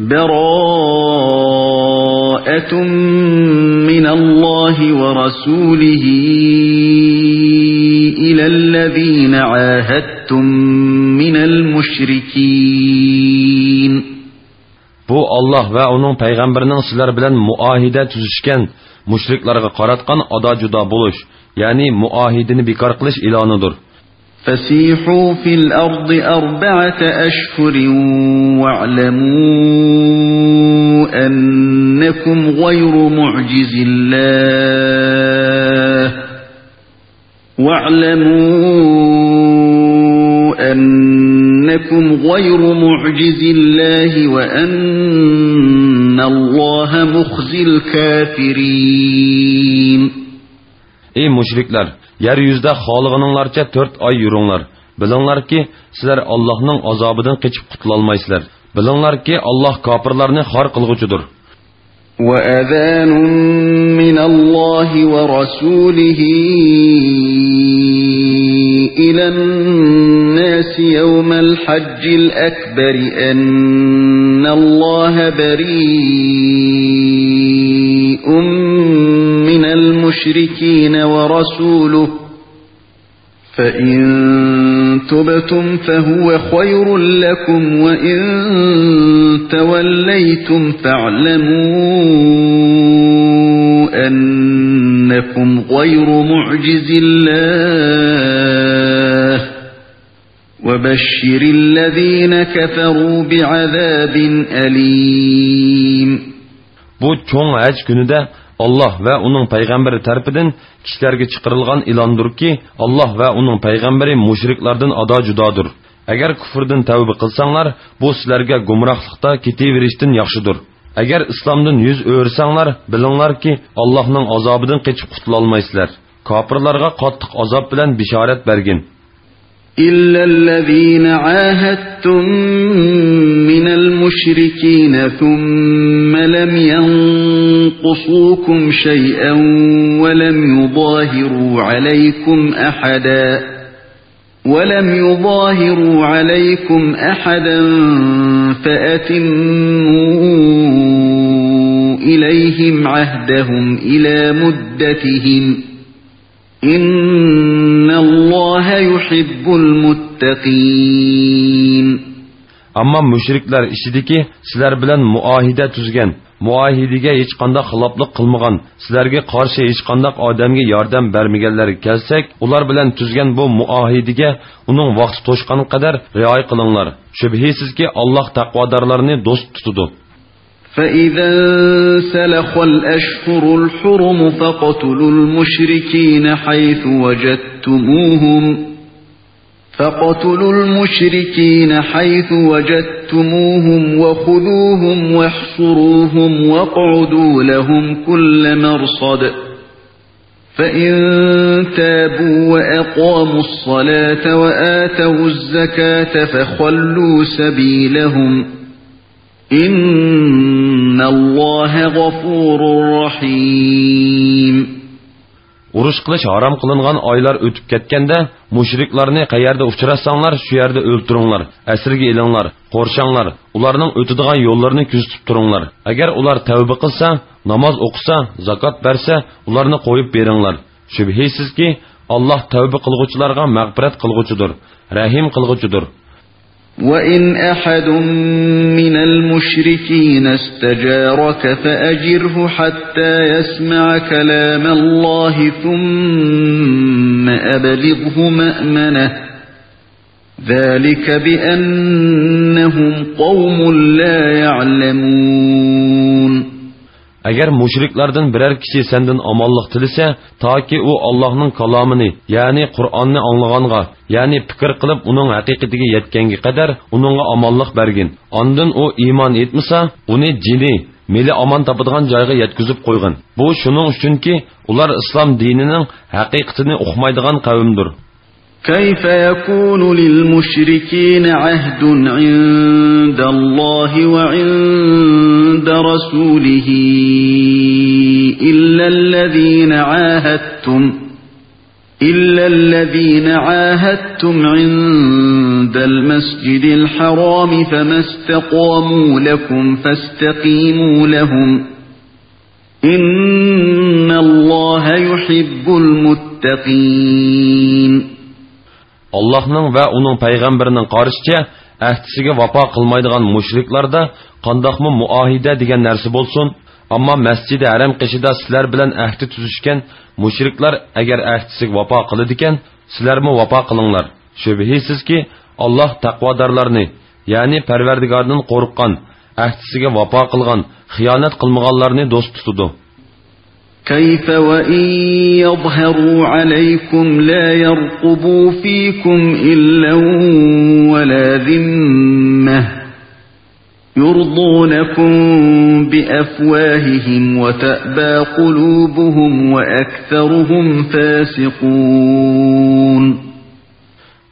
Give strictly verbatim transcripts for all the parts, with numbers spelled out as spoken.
براءة من الله ورسوله إلى الذين عاهدتم من المشركين. بۇ ئاللاھ ۋە ئۇنىڭ پەيغەمبىرىنىڭ سىلەر بىلەن مۇئاھىدە تۈزۈشكەن مۇشرىكلارغا قاراتقان ئادا-جۇدا بولۇش، يەنى مۇئاھىدىنى بىكار قىلىش ئېلانىدۇر. فسيحوا في الأرض أربعة أشهر واعلموا أنكم غير معجز الله، واعلموا أنكم غير معجز الله وأن الله مخزي الكافرين. ئەي مۇشرىكلار، يەر يۈزىدە خالىغىنىڭلارچە تۆت ئاي يۈرۈڭلار. بىلىڭلاركى، سىلەر ئاللاھنىڭ ئازابىدىن قېچىپ قۇتۇلالمايسىلەر. بىلىڭلاركى، ئاللاھ كاپىرلارنى خار قىلغۇچىدۇر. وأذان من الله ورسوله إلى الناس يوم الحج الأكبر أن الله بريء من المشركين ورسوله، فإن تبتم فهو خير لكم، وإن توليتم فاعلموا أنكم غير معجز الله، وبشر الذين كفروا بعذاب أليم. بۇ چوڭ ھەج كۈنىدە ئاللاھ ۋە ئۇنىڭ پەيغەمبىرى تەرىپىدىن كىشىلەرگە چىقىرىلغان ئېلاندۇركى، ئاللاھ ۋە ئۇنىڭ پەيغەمبىرى مۇشرىكلاردىن ئادا-جۇدادۇر. ئەگەر كۇفرىدىن تەۋبە قىلساڭلار، بۇ سىلەرگە گۇمراھلىقتا كېتىۋېرىشتىن ياخشىدۇر. ئەگەر ئىسلامدىن يۈز ئۆرۈسەڭلار، بىلىڭلاركى، ئاللاھنىڭ ئازابىدىن قېچىپ قۇتۇلالمايسىلەر. كاپىرلارغا قاتتىق ئازاب بىلەن بېشارەت بەرگىن. إلا الذين عاهدتم من المشركين ثم لم ينقصوكم شيئا ولم يظاهروا عليكم أحدا، ولم يظاهروا عليكم أحدا فأتموا إليهم عهدهم إلى مدتهم، إن الله يحب المتقين. ئەمما مۇشرىكلار ئىچىدىكى سىلەر بىلەن مۇئاھىدە تۈزگەن، مۇئاھىدىگە ھېچقانداق خىلاپلىق قىلمىغان، سىلەرگە قارشى ھېچقانداق ئادەمگە ياردەم بەرمىگەنلەرگە كەلسەك، ئۇلار بىلەن تۈزگەن بۇ مۇئاھىدىگە ئۇنىڭ ۋاقتى توشقان قەدەر رىئايە قىلىڭلار. شۈبھىسىزكى، ئاللاھ تەقۋادارلارنى دوست تۇتىدۇ. فإذا انسلخ الأشهر الحرم فاقتلوا المشركين حيث وجدتموهم، فاقتلوا المشركين حيث وجدتموهم وخذوهم واحصروهم واقعدوا لهم كل مرصد، فإن تابوا وأقاموا الصلاة وآتوا الزكاة فخلوا سبيلهم، إن الله غفور رحيم. ئۇرۇش قىلىش ھارام قىلىنغان ئايلار ئۆتۈپ كەتكەندە، مۇشرىكلارنى قەيەردە ئۇچراتساڭلار، شۇ يەردە ئۆلتۈرۈڭلار، ئەسىرگە ئېلىڭلار، قورشاڭلار، ئۇلارنىڭ ئۆتىدىغان يوللىرىنى كۆزىتىپ تۇرۇڭلار. ئەگەر ئۇلار تەۋبە قىلسا، ناماز ئوقۇسا، زاكات بەرسە، ئۇلارنى قويۇپ بېرىڭلار. شۈبھىسىزكى، ئاللاھ تەۋبە قىلغۇچىلارغا مەغپىرەت قىلغۇچىدۇر، رەھىم قىلغۇچىدۇر. وإن أحد من المشركين استجارك فأجره حتى يسمع كلام الله ثم أبلغه مأمنه، ذلك بأنهم قوم لا يعلمون. ئەگەر مۇشرىكلاردىن بىرەر كىشى سەندىن ئامانلىق تىلىسە، تاكى ئۇ ئاللاھنىڭ كالامىنى، يەنى قۇرئاننى ئاڭلىغانغا، يەنى پىكىر قىلىپ ئۇنىڭ ھەقىقىتىگە يەتكەنگە قەدەر ئۇنىڭغا ئامانلىق بەرگىن. ئاندىن ئۇ ئىمان ئېيتمىسا، ئۇنى جېنى، مېلى ئامان تاپىدىغان جايغا يەتكۈزۈپ قويغىن. بۇ شۇنىڭ ئۈچۈنكى، ئۇلار ئىسلام دىنىنىڭ ھەقىقىتىنى ئۇقمايدىغان قەۋمدۇر. كيف يكون للمشركين عهد عند الله وعند رسوله إلا الذين عاهدتم، إلا الذين عاهدتم عند المسجد الحرام فما استقاموا لكم فاستقيموا لهم إن الله يحب المتقين. ئاللاھنىڭ ۋە ئۇنىڭ پەيغەمبىرىنىڭ قارىشىچە، ئەھدىسىگە ۋاپا قىلمايدىغان مۇشرىكلاردا قانداقمۇ مۇئاھىدە دېگەن نەرسە بولسۇن، ئەمما مەسجىدى ھەرەم قېشىدا سىلەر بىلەن ئەھدى تۈزۈشكەن مۇشرىكلار ئەگەر ئەھدىسىگە ۋاپا قىلىدىكەن، سىلەرمۇ ۋاپا قىلىڭلار. شۈبھىسىزكى، ئاللاھ تەقۋادارلارنى، يەنى پەرۋەردىگاردىن قورققان، ئەھدىسىگە ۋاپا قىلغان، خىيانەت قىلمىغانلارنى دوست تۇتىدۇ. كيف وإن يظهروا عليكم لا يرقبوا فيكم إلا ولا ذمة يرضونكم بأفواههم وتأبى قلوبهم وأكثرهم فاسقون.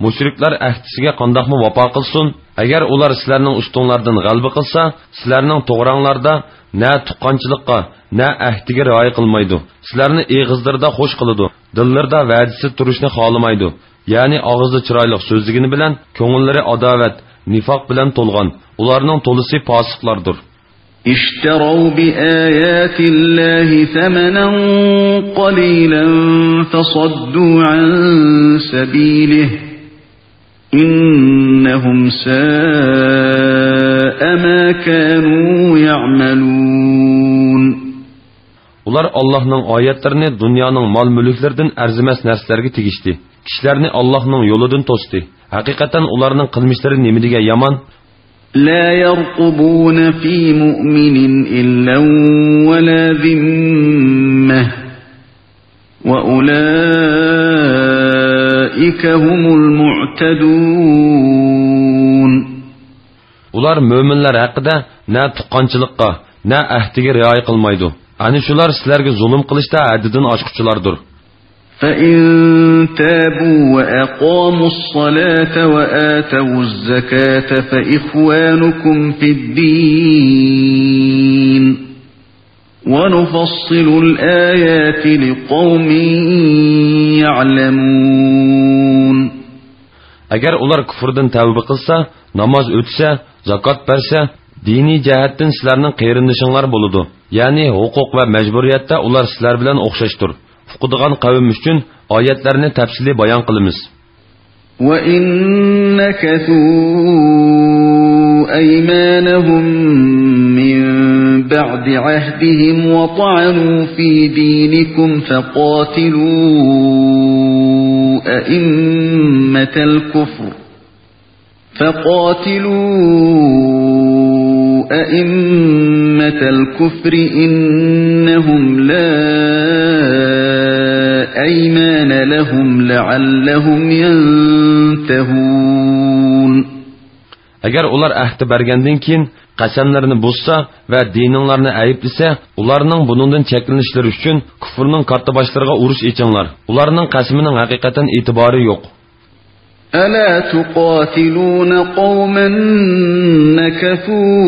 مۇشرىكلار ئەھدىسىگە قانداقمۇ ۋاپا قىلسۇن؟ ئەگەر ئۇلار سىلەرنىڭ ئۈستۈڭلاردىن غەلىبە قىلسا، سىلەرنىڭ توغراڭلاردا نە تۇغقانچىلىققا، نە ئەھدىگە رىئايە قىلمايدۇ. سىلەرنى ئېغىزلىرىدا خوش قىلىدۇ، دىللىرىدا ۋەدىسىز تۇرۇشنى خالىمايدۇ. يەنى ئاغزىدا چىرايلىق سۆزلىگىنى بىلەن كۆڭۈللىرى ئاداۋەت، نىفاق بىلەن تولغان. ئۇلارنىڭ تولىسى پاسىقلاردۇر. اشتروا بآيات الله ثمنا قليلا فصدوا عن سبيله إنهم ساء ما كانوا يعملون. ئۇلار ئاللاھنىڭ ئايەتلىرىنى دۇنيانىڭ مال-مۈلۈكلىرىدىن ئەرزىمەس نەرسىلەرگە تېگىشتى. كىشىلەرنى ئاللاھنىڭ يولىدىن توستى. ھەقىقەتەن ئۇلارنىڭ قىلمىشلىرى نېمىدېگەن يامان! لا يرقبون في مؤمن إلا ولا ذمة وأولئك هم المعتدون. ئۇلار مۆمىنلەر ھەققىدە نە تۇغقانچىلىققا، نە ئەھدىگە رىئايە قىلمايدۇ. ئەنە شۇلار سىلەرگە زۇلۇم قىلىشتا ھەددىدىن ئاشقۇچىلاردۇر. فإن تابوا وأقاموا الصلاة وآتوا الزكاة فإخوانكم في الدين ونفصل الآيات لقوم يعلمون. ئەگەر ئۇلار كۇفرىدىن تەۋبە قىلسا، ناماز ئۆتىسە، زاكات بەرسە، دىنىي جەھەتتىن سىلەرنىڭ قېرىندىشىڭلار بولىدۇ. يەنى ھوقۇق ۋە مەجبۇرىيەتتە ئۇلار سىلەر بىلەن ئوخشاشتۇر. ئۇقىدىغان قەۋم ئۈچۈن ئايەتلەرنى تەپسىلىي بايان قىلىمىز. وإن نكثوا أيمانهم من بعد عهدهم وطعنوا في دينكم فقاتلوا أئمة الكفر فقاتلوا أئمة الكفر إنهم لا أيمان لهم لعلهم ينتهون. ئەگەر ئۇلار ئەھدى بەرگەندىن كېيىن قەسەملىرىنى بۇزسا ۋە دىنىڭلارنى ئەيىبلىسە، ئۇلارنىڭ بۇنىڭدىن چەكلىنىشلىرى ئۈچۈن كۇفرنىڭ كاتتىباشلىرىغا ئۇرۇش ئېچىڭلار. ئۇلارنىڭ قەسىمىنىڭ ھەقىقەتەن ئېتىبارى يوق. ألا تقاتلون قوما نكثوا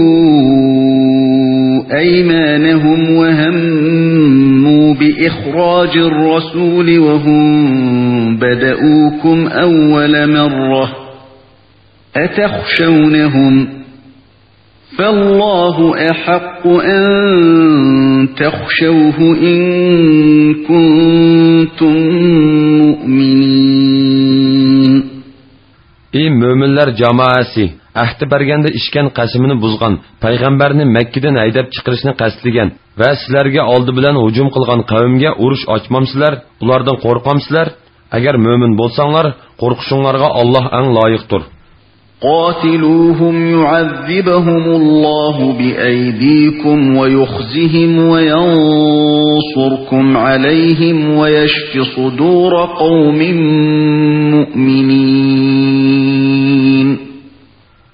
أيمانهم وهموا بإخراج الرسول وهم بدؤوكم أول مرة أتخشونهم فالله أحق أن تخشوه إن كنتم مؤمنين. ئى مۆمىنلەر جامائەسى! ئەھدى بەرگەندە ئىچكەن قەسىمىنى بۇزغان، پەيغەمبەرنى مەككىدىن ھەيدەپ چىقىرىشنى قەستلىگەن ۋە سىلەرگە ئالدى بىلەن ھۇجۇم قىلغان قەۋمگە ئۇرۇش ئاچمامسىلەر؟ ئۇلاردىن قورقامسىلەر؟ ئەگەر مۆمىن بولساڭلار، قورقۇشۇڭلارغا ئاللاھ ئەڭ لايىقتۇر. قاتلوهم يعذبهم الله بأيديكم ويخزهم وينصركم عليهم ويشف صدور قوم مؤمنين.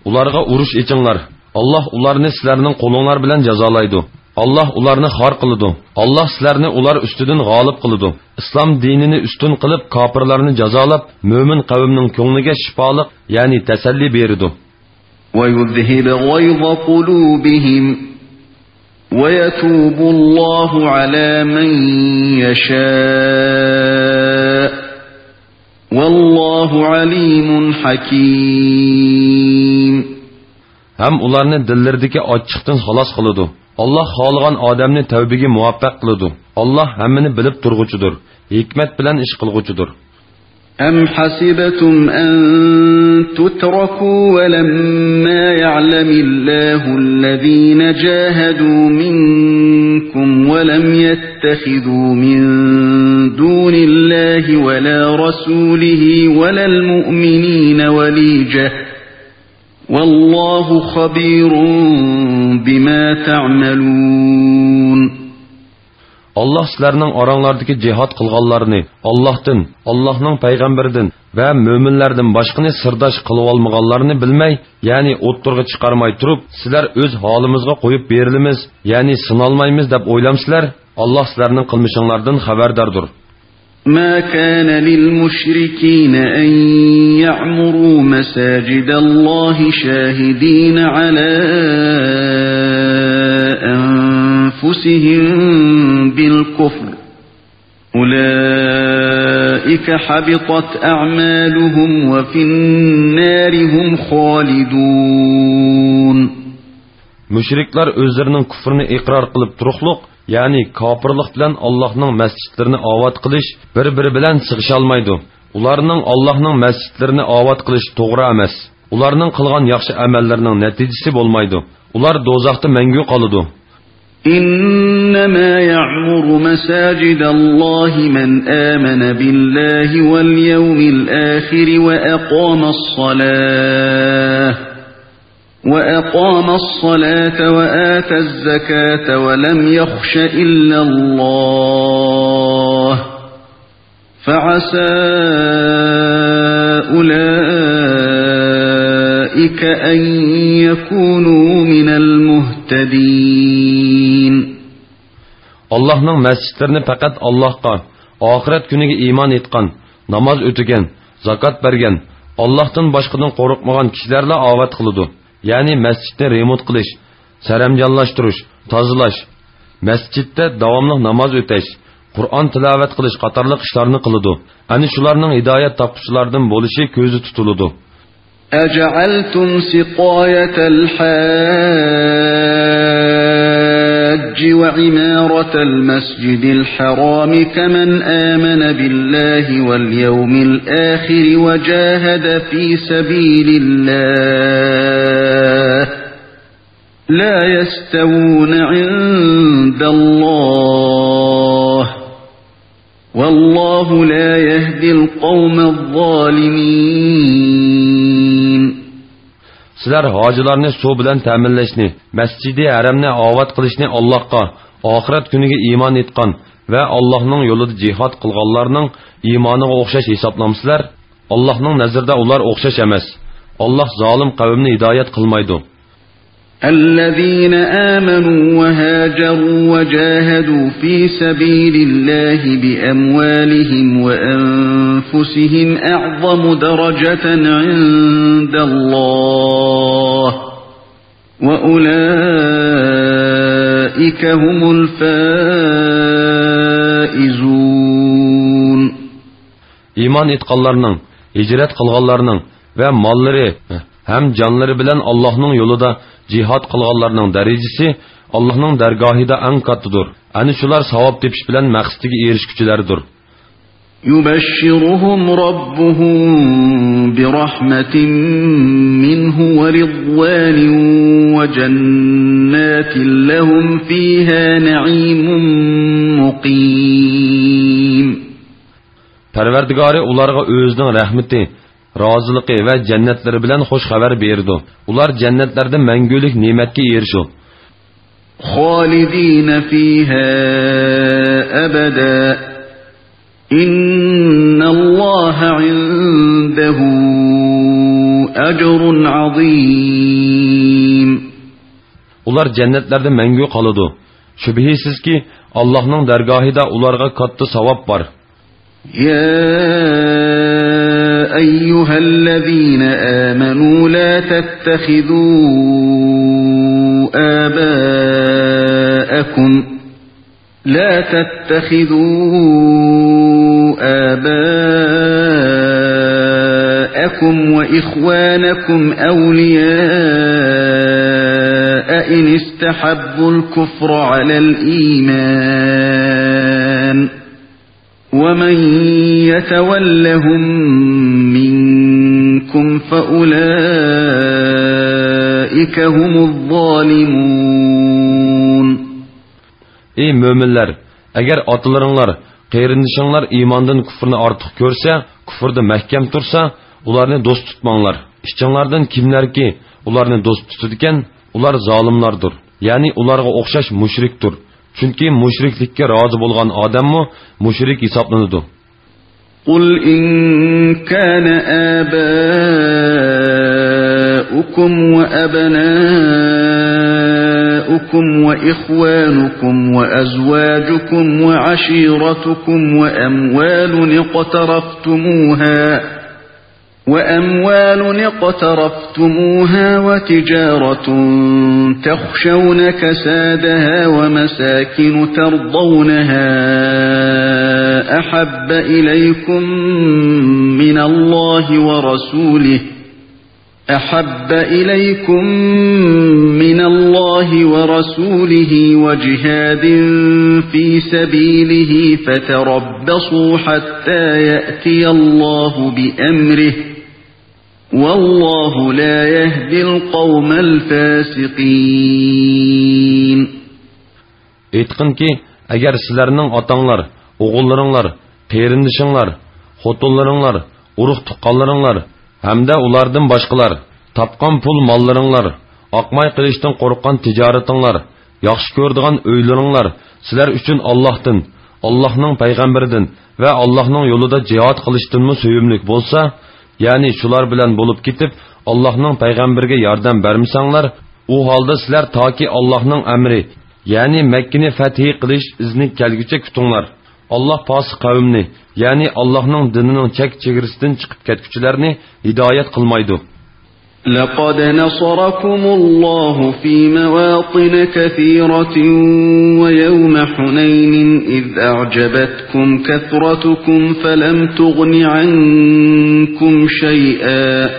ئۇلارغا ئۇرۇش ئېچىڭلار. ئاللاھ ئۇلارنى سىلەرنىڭ قولۇڭلار بىلەن جازالايدۇ. ئاللاھ ئۇلارنى خار قىلىدۇ. ئاللاھ سىلەرنى ئۇلار ئۈستىدىن غالىب قىلىدۇ. ئىسلام دىنىنى ئۈستۈن قىلىپ، كاپىرلارنى جازالاپ، مۆمىن قەۋمنىڭ كۆڭلىگە شىپالىق، يەنى تەسەللى بېرىدۇ. ويذهب غيظ قلوبهم ويتوب الله على من يشاء والله عليم حكيم. ھەم ئۇلارنى دىللىرىدىكى ئاچچىقتىن خالاس قىلىدۇ. ئاللاھ خالىغان ئادەمنى تەۋبىگە مۇۋەپپەق قىلىدۇ. ئاللاھ ھەممىنى بىلىپ تۇرغۇچىدۇر، ھېكمەت بىلەن ئىش قىلغۇچىدۇر. أم حسبتم أن تتركوا ولما يعلم الله الذين جاهدوا منكم ولم يتخذوا من دون الله ولا رسوله ولا المؤمنين وليجة، والله خبير بما تعملون. ئاللاھ سىلەرنىڭ ئاراڭلاردىكى جىھاد قىلغانلارنى ئاللاھتىن، ئاللاھنىڭ پەيغەمبىرىدىن ۋە مۆمىنلەردىن باشقىنى سىرداش قىلىۋالمىغانلارنى بىلمەي، يەنى ئوتتۇرىغا چىقارماي تۇرۇپ، سىلەر ئۆز ھالىمىزغا قويۇپ بېرىلىمىز، يەنى سىنالمايمىز دەپ ئويلامسىلەر؟ ئاللاھ سىلەرنىڭ قىلمىشىڭلاردىن خەۋەرداردۇر. ما كان للمشركين أن يعمروا مساجد الله شاهدين على أنفسهم بالكفر، أولئك حبطت أعمالهم وفي النار هم خالدون. مۇشرىكلار ئۆزلىرىنىڭ كۇفرىنى ئىقرار قىلىپ تۇرۇقلۇق، يەنى كاپىرلىق بىلەن ئاللاھنىڭ مەسچىتلىرىنى ئاۋات قىلىش بىر-بىرى بىلەن سىغىشالمايدۇ. ئۇلارنىڭ ئاللاھنىڭ مەسچىتلىرىنى ئاۋات قىلىشى توغرا ئەمەس. ئۇلارنىڭ قىلغان ياخشى ئەمەللىرىنىڭ نەتىجىسى بولمايدۇ. ئۇلار دوزاختا مەڭگۈ قالىدۇ. إنما يعمر مساجد الله من آمن بالله واليوم الآخر وأقام الصلاة وأقام الصلاة وآتى الزكاة ولم يخش إلا الله فعسى أولئك أن يكونوا من المهتدين. ئاللاھنىڭ مەسچىتلىرىنى پەقەت ئاللاھقا، ئاخىرەت كۈنىگە ئىمان ئېيتقان، ناماز ئۆتىگەن، زاكات بەرگەن، ئاللاھتىن باشقىدىن قورقمىغان كىشىلەرلا ئاۋات قىلىدۇ. يەنى مەسچىتنى رېمونت قىلىش، سەرەمجانلاشتۇرۇش، تازىلاش، مەسچىتتە داۋاملىق ناماز ئۆتەش، قۇرئان تىلاۋەت قىلىش قاتارلىق ئىشلارنى قىلىدۇ. ئەنە شۇلارنىڭ ھىدايەت تاپقۇچىلاردىن بولۇشى كۆزدە تۇتۇلىدۇ. أجعلتم سقاية الحاج وعمارة المسجد الحرام كمن آمن بالله واليوم الآخر وجاهد في سبيل الله لا يستوون عند الله والله لا يهدي القوم الظالمين. سىلەر ھاجىلارنى سۇ بىلەن تەمىنلەشنى، مەسچىدى ھەرەمنى ئاۋات قىلىشنى ئاللاھقا، ئاخىرەت كۈنىگە ئىمان ئېيتقان ۋە ئاللاھنىڭ يولىدا جىھاد قىلغانلارنىڭ ئىمانىغا ئوخشاش ھېسابلامسىلەر؟ ئاللاھنىڭ نەزىرىدە ئۇلار ئوخشاش ئەمەس. ئاللاھ زالىم قەۋمنى ھىدايەت قىلمايدۇ. الذين آمنوا وهاجروا وجاهدوا في سبيل الله بأموالهم وأنفسهم أعظم درجة عند الله وأولئك هم الفائزون. ئىمان ئېيتقانلارنىڭ، ھىجرەت قىلغانلارنىڭ ۋە ماللىرى ھەم جانلىرى بىلەن ئاللاھنىڭ يولىدا جىھاد قىلغانلارنىڭ دەرىجىسى ئاللاھنىڭ دەرگاھىدا ئەڭ كاتتىدۇر. ئەنە شۇلار ساۋاب تېپىش بىلەن مەقسىتىگە ئېرىشكۈچىلەردۇر. يبشرهم ربهم برحمة منه ورضوان وجنات لهم فيها نعيم مقيم. پەرۋەردىگارى ئۇلارغا ئۆزىنىڭ رەھمىتى، رازىلىقى ۋە جەننەتلىرى بىلەن خۇش خەۋەر بېرىدۇ. ئۇلار جەننەتلەردە مەڭگۈلۈك نېمەتكە ئېرىشىدۇ. خالدين فيها أبدا إن الله عنده أجر عظيم. ئۇلار جەننەتلەردە مەڭگۈ قالىدۇ. شۈبھىسىزكى، ئاللاھنىڭ دەرگاھىدا ئۇلارغا كاتتا ساۋاب بار. يا أيها الذين آمنوا لا تتخذوا آباءكم لا تتخذوا آباءكم وإخوانكم أولياء إن استحبوا الكفر على الإيمان ومن يتولهم منكم فأولئك هم الظالمون. ئەي مۆمىنلەر، ئەگەر ئاتىلىرىڭلار، قېرىندىشىڭلار ئىماندىن كۇفرنى ئارتۇق كۆرسە، كۇفردا مەھكەم تۇرسا، ئۇلارنى دوست تۇتماڭلار. ئىچىڭلاردىن كىملەركى ئۇلارنى دوست تۇتىدىكەن، ئۇلار زالىملاردۇر، يەنى ئۇلارغا ئوخشاش مۇشرىكتۇر. چۈنكى مۇشرىكلىككە رازى بولغان ئادەممۇ مۇشرىك ھېسابلىنىدۇ. قل إن كان آباؤكم وأبناؤكم وإخوانكم وأزواجكم وعشيرتكم وأموال اقترفتموها وأموال اقترفتموها وتجارة تخشون كسادها ومساكن ترضونها أحب إليكم من الله ورسوله أحب إليكم من الله ورسوله وجهاد في سبيله فتربصوا حتى يأتي الله بأمره والله لا يهدي القوم الفاسقين. ئېيتقىنكى، ئەگەر سىلەرنىڭ ئاتاڭلار، ئوغۇللىرىڭلار، قېرىندىشىڭلار، خوتۇنلىرىڭلار، ئۇرۇق-تۇغقانلىرىڭلار ھەمدە ئۇلاردىن باشقىلار، تاپقان پۇل-ماللىرىڭلار، ئاقماي قېلىشتىن قورققان تىجارىتىڭلار، ياخشى كۆرىدىغان ئۆيلىرىڭلار سىلەر ئۈچۈن ئاللاھتىن، ئاللاھنىڭ پەيغەمبىرىدىن ۋە ئاللاھنىڭ يولىدا جىھاد قىلىشتىنمۇ سۆيۈملۈك بولسا، يەنى شۇلار بىلەن بولۇپ كېتىپ، ئاللاھنىڭ پەيغەمبىرىگە ياردەم بەرمىسەڭلار، ئۇ ھالدا سىلەر تاكى ئاللاھنىڭ ئەمرى، يەنى مەككىنى فەتھى قىلىش ئىزنى كەلگۈچە كۈتۈڭلار. ئاللاھ پاسىق قەۋمنى، يەنى ئاللاھنىڭ دىنىنىڭ چەك-چېگرىسىدىن چىقىپ كەتكۈچىلەرنى ھىدايەت قىلمايدۇ. لقد نصركم الله في مواطن كثيرة ويوم حنين إذ أعجبتكم كثرتكم فلم تغن عنكم شيئا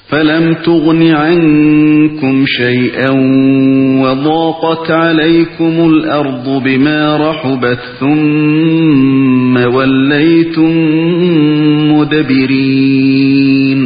فلم تغن عنكم شيئا وضاقت عليكم الأرض بما رحبت ثم وليتم مدبرين.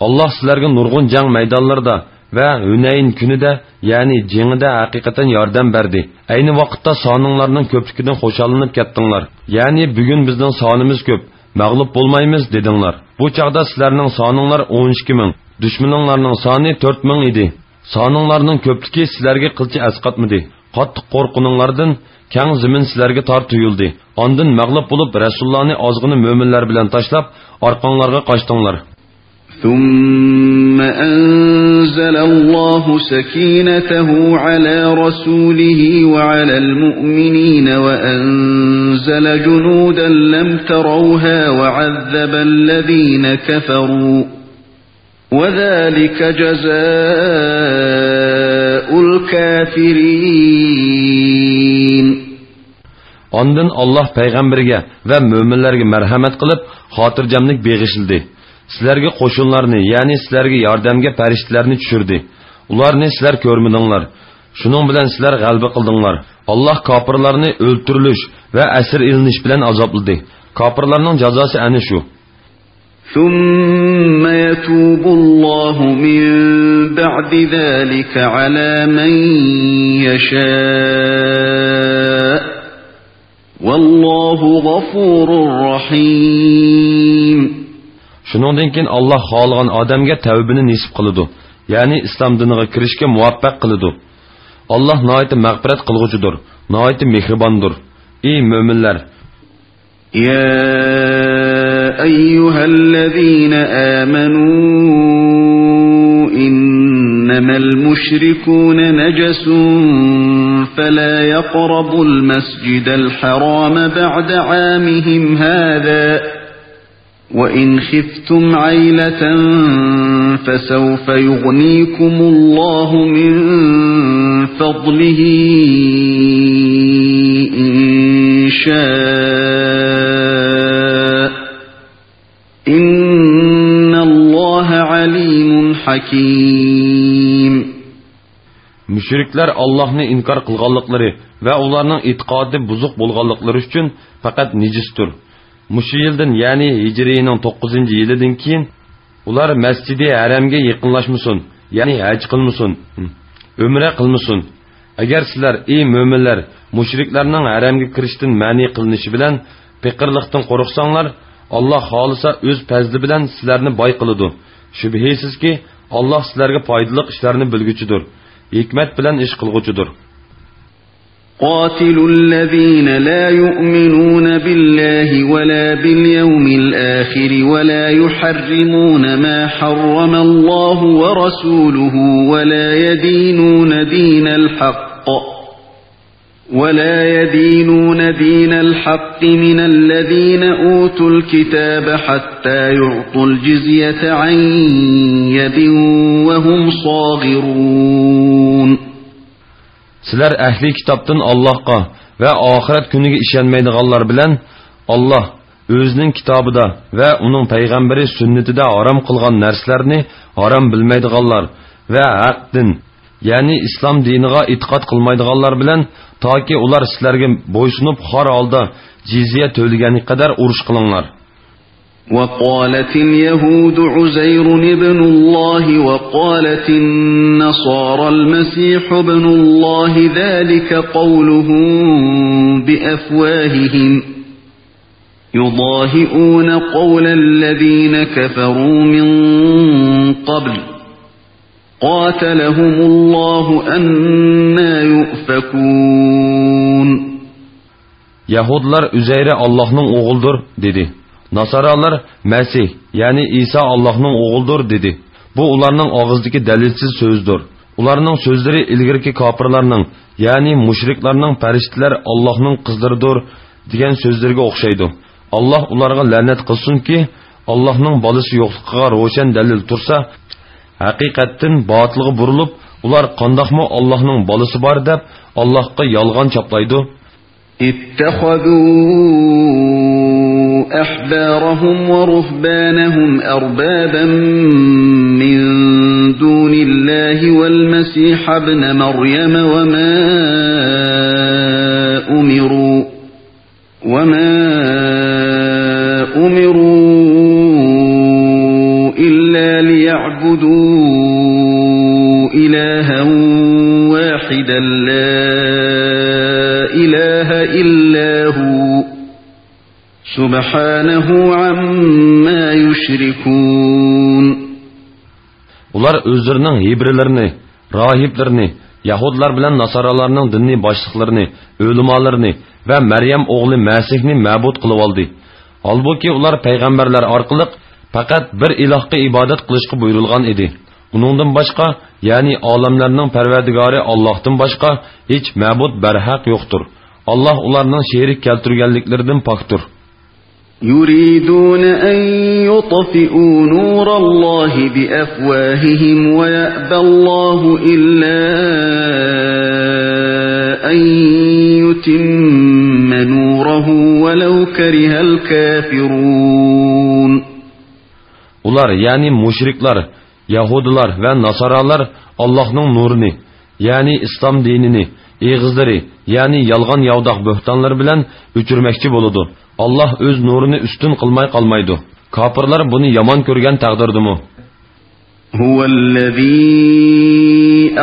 ئاللاھ سىلەرگە نۇرغۇن جەڭ مەيدانلىرىدا ۋە ھۈنەين كۈنىدە، يەنى جېڭىدە ھەقىقەتەن ياردەم بەردى. ئەينى ۋاقىتتا سانىڭلارنىڭ كۆپلۈكىدىن خۇشاللىنىپ كەتتىڭلار. يەنى بۈگۈن بىزنىڭ سانىمىز كۆپ، مەغلۇپ بولمايمىز دېدىڭلار. بۇ چاغدا سىلەرنىڭ سانىڭلار ئون ئىككى مىڭ، دۈشمىنىڭلارنىڭ سانى تۆت مىڭ ئىدى. سانىڭلارنىڭ كۆپلۈكى سىلەرگە قىلچە ئەسقاتمىدى. قاتتىق قورققىنىڭلاردىن كەڭ زېمىن سىلەرگە تار تۇيۇلدى. ئاندىن مەغلۇپ بولۇپ، رەسۇللارنى ئازغىنە مۆمىنلەر بىلەن تاشلاپ، ئارقاڭلارغا قاچتىڭلار. ثم أنزل الله سكينته على رسوله وعلى المؤمنين وأنزل جنودا لم تروها وعذب الذين كفروا وذلك جزاء الكافرين. ئاندىن ئاللاھ پەيغەمبىرىگە ۋە مۆمىنلەرگە مەرھەمەت قىلىپ، خاتىرجەملىك بېغىشلىدى. سىلەرگە قوشۇنلارنى، يەنى سىلەرگە ياردەمگە پەرىشتىلەرنى چۈشۈردى. ئۇلارنى سىلەر كۆرمىدىڭلار. شۇنىڭ بىلەن سىلەر غەلىبە قىلدىڭلار. ئاللاھ كاپىرلارنى ئۆلتۈرۈلۈش ۋە ئەسىر ئېلىنىش بىلەن ئازابلىدى. كاپىرلارنىڭ جازاسى ئەنە شۇ. ثم يتوب الله من بعد ذلك على من يشاء والله غفور رحيم. شۇنىڭدىن كېيىن ئاللاھ خالىغان ئادەمگە تەۋبىنى نېسىپ قىلىدۇ، يەنى ئىسلام دىنىغا كىرىشكە مۇۋەپپەق قىلىدۇ. ئاللاھ ناھايىتى مەغپىرەت قىلغۇچىدۇر، ناھايىتى مېھرىباندۇر. ئەي مۆمىنلەر! يا أيها الذين آمنوا إنما المشركون نجس فلا يقربوا المسجد الحرام بعد عامهم هذا وإن خفتم عيلة فسوف يغنيكم الله من فضله إن شاء إن حكيم. مۇشرىكلار ئاللاھنى ئىنكار قىلغانلىقلىرى ۋە ئۇلارنىڭ ئېتىقادى بۇزۇق بولغانلىقلىرى ئۈچۈن پەقەت نىجىستۇر. مۇشۇ يىلدىن، يەنى ھىجرىينىڭ توققۇزىنچى يىلىدىن كېيىن ئۇلار مەسجىدى ھەرەمگە يېقىنلاشمىسۇن، يەنى ھەج قىلمىسۇن، ئۆمرە قىلمىسۇن. ئەگەر سىلەر، ئەي مۆمىنلەر، مۇشرىكلارنىڭ ھەرەمگە كىرىشتىن مەنئى قىلىنىشى بىلەن پېقىرلىقتىن قورقساڭلار، ئاللاھ خالىسا ئۆز پەزلى بىلەن سىلەرنى باي قىلىدۇ. شۈبھىسىزكى، ئاللاھ سىلەرگە پايدىلىق ئىشلارنى بىلگۈچىدۇر، ھېكمەت بىلەن ئىش قىلغۇچىدۇر. قاتلوا الذين لا يؤمنون بالله ولا باليوم الآخر ولا يحرمون ما حرم الله ورسوله ولا يدينون دين الحق ولا يدينون دين الحق من الذين أوتوا الكتاب حتى يعطوا الجزية عن يد وهم صاغرون. سىلەر ئەھلى كىتابتىن ئاللاھقا ۋە ئاخىرەت كۈنىگە ئىشەنمەيدىغانلار بىلەن ئاللاھ ئۆزىنىڭ كىتابىدا ۋە ئۇنىڭ پەيغەمبىرى سۈننىتىدە ھارام قىلغان نەرسىلەرنى ھارام بىلمەيدىغانلار ۋە ھەق دىن، يەنى ئىسلام دىنىغا ئېتىقاد قىلمايدىغانلار بىلەن تاكى ئۇلار سىلەرگە بويسۇنۇپ خار ھالدا جىزيە تۆلىگەنگە قەدەر ئۇرۇش قىلىڭلار. وقالت اليهود عزير ابن الله وقالت النصارى المسيح ابن الله ذلك قولهم بأفواههم يضاهئون قول الذين كفروا من قبل قاتلهم الله أنى يؤفكون. يەھۇدىيلار ئۈزەيرى ئاللاھنىڭ ئوغلىدۇر دېدى. ناسارالار مەسىھ، يەنى ئىسا ئاللاھنىڭ ئوغلىدۇر دېدى. بۇ ئۇلارنىڭ ئاغزىدىكى دەلىلسىز سۆزىدۇر. ئۇلارنىڭ سۆزلىرى ئىلگىرىكى كاپىرلارنىڭ، يەنى مۇشرىكلارنىڭ پەرىشتىلەر ئاللاھنىڭ قىزلىرىدۇر دېگەن سۆزلىرىگە ئوخشايدۇ. ئاللاھ ئۇلارغا لەنەت قىلسۇنكى، ئاللاھنىڭ بالىسى يوقلۇقىغا روشەن دەلىل تۇرسا، ھەقىقەتتىن باتىلغا بۇرۇلۇپ، ئۇلار قانداقمۇ ئاللاھنىڭ بالىسى بار دەپ، ئاللاھقا يالغان چاپلايدۇ. اتخذوا أحبارهم ورهبانهم أربابا من دون الله والمسيح ابن مريم وما أمروا وما أمروا إلا ليعبدوا إلها واحدا لا إله إلا هو سبحانه عما يشركون. ئۇلار ئۆزلىرىنىڭ ھېبرىلىرىنى، راھىبلىرىنى، يەھۇدىيلار بىلەن ناسارالارنىڭ دىنىي باشلىقلىرىنى، ئۆلىمالىرىنى ۋە مەريەم ئوغلى مەسىھنى مەبۇد قىلىۋالدى. ھالبۇكى، ئۇلار پەيغەمبەرلەر ئارقىلىق پەقەت بىر ئىلاھقا ئىبادەت قىلىشقا بۇيرۇلغان ئىدى. ئۇنىڭدىن باشقا، يەنى ئالەملەرنىڭ پەرۋەردىگارى ئاللاھتىن باشقا ھېچ مەبۇد بەرھەق يوقتۇر. ئاللاھ ئۇلارنىڭ شېرىك كەلتۈرگەنلىكلىرىدىن پاكتۇر. يريدون أن يطفئوا نور الله بأفواههم ويأبى الله إلا أن يتم نوره ولو كره الكافرون. ئۇلار، يەنى مۇشرىكلار، يەھۇدىيلار ۋە ناسارالار ئاللاھنىڭ نۇرىنى، يەنى ئىسلام دىنىنى، ئېغىزلىرى، يەنى يالغان ياۋىداق بۆھتانلىرى بىلەن ئۆچۈرمەكچى بولىدۇ. ئاللاھ ئۆز نۇرىنى ئۈستۈن قىلماي قالمايدۇ. كاپىرلار بۇنى يامان كۆرگەن تەقدىردىمۇ. هو الذي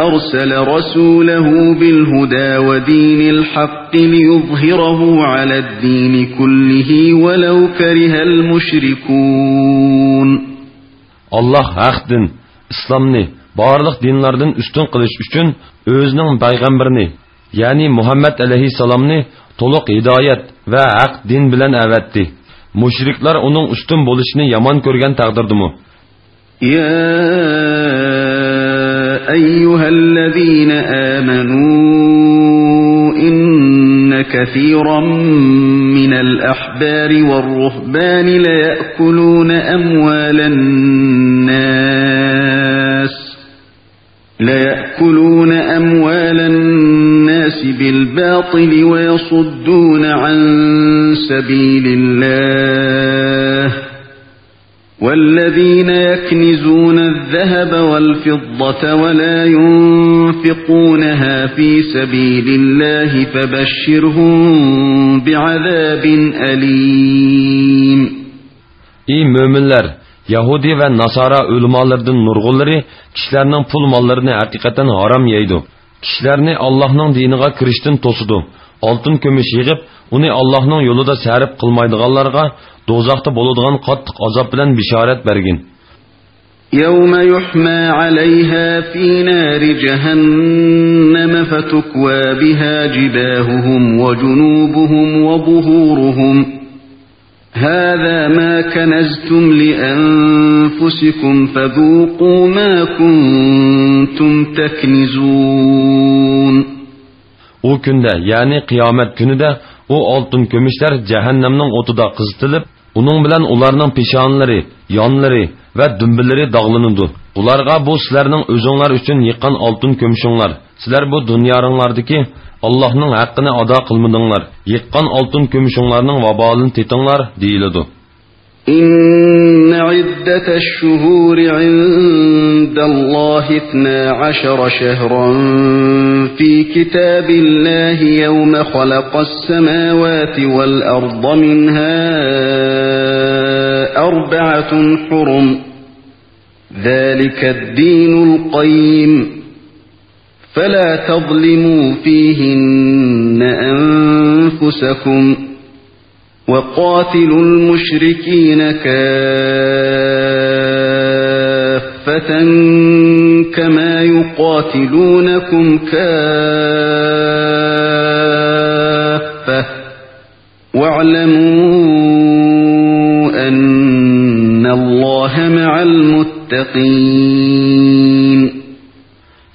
أرسل رسوله بالهدى ودين الحق ليظهره على الدين كله ولو كره المشركون. ئاللاھ ھەق دىن، ئىسلامنى بارلىق دىنلاردىن ئۈستۈن قىلىش ئۈچۈن ئۆزىنىڭ پەيغەمبىرىنى، يەنى مۇھەممەد ئەلەيھىسسالامنى تولۇق ھىدايەت ۋە ھەق دىن بىلەن ئەۋەتتى. مۇشرىكلار ئۇنىڭ ئۈستۈن بولۇشىنى يامان كۆرگەن تەقدىردىمۇ. يا أيها الذين آمنوا إن كثيرا من الأحبار والرهبان ليأكلون أموال الناس ليأكلون أموال الناس بالباطل ويصدون عن سبيل الله والذين يكنزون الذهب والفضة ولا ينفقونها في سبيل الله فبشرهم بعذاب أليم. ئى مۆمىنلەر، يەھۇدىي ۋە ناسارا ئۆلىمالىرىدىن نۇرغۇنلىرى كىشىلەرنىڭ پۇل ماللىرىنى ھەقىقەتەن ھارام يەيدۇ. كىشىلەرنى ئاللاھنىڭ دىنىغا كىرىشتىن توسىدۇ. ئالتۇن كۈمۈش يىغىپ، ئۇنى ئاللاھنىڭ يولىدا سەرپ قىلمايدىغانلارغا دوزاختا بولىدىغان قاتتىق ئازاب بىلەن بىشارەت بەرگىن. يوم يحمى عليها في نار جهنم فتكوى بها جباههم وجنوبهم وظهورهم، هذا ما كنزتم لأنفسكم فذوقوا ما كنتم تكنزون. ئۇ كۈندە، يەنى قىيامەت كۈنىدە ئۇ ئالتۇن كۈمۈشلەر جەھەننەمنىڭ ئوتىدا قىزىتىلىپ، ئۇنىڭ بىلەن ئۇلارنىڭ پېشانىلىرى، يانلىرى ۋە دۈمبىلىرى داغلىنىدۇ. ئۇلارغا بۇ سىلەرنىڭ ئۆزۈڭلار ئۈچۈن يىغقان ئالتۇن كۈمۈشۈڭلار. سىلەر بۇ دۇنياڭلاردىكى ئاللاھنىڭ ھەققىنى ئادا قىلمىدىڭلار. يىغقان ئالتۇن كۈمۈشۈڭلارنىڭ ۋابالىنى تېتىڭلار، دېيىلىدۇ. إن عدة الشهور عند الله اثنا عشر شهرا في كتاب الله يوم خلق السماوات والأرض منها أربعة حرم ذلك الدين القيم فلا تظلموا فيهن أنفسكم وقاتلوا المشركين كافة كما يقاتلونكم كافة واعلموا أن الله مع المتقين.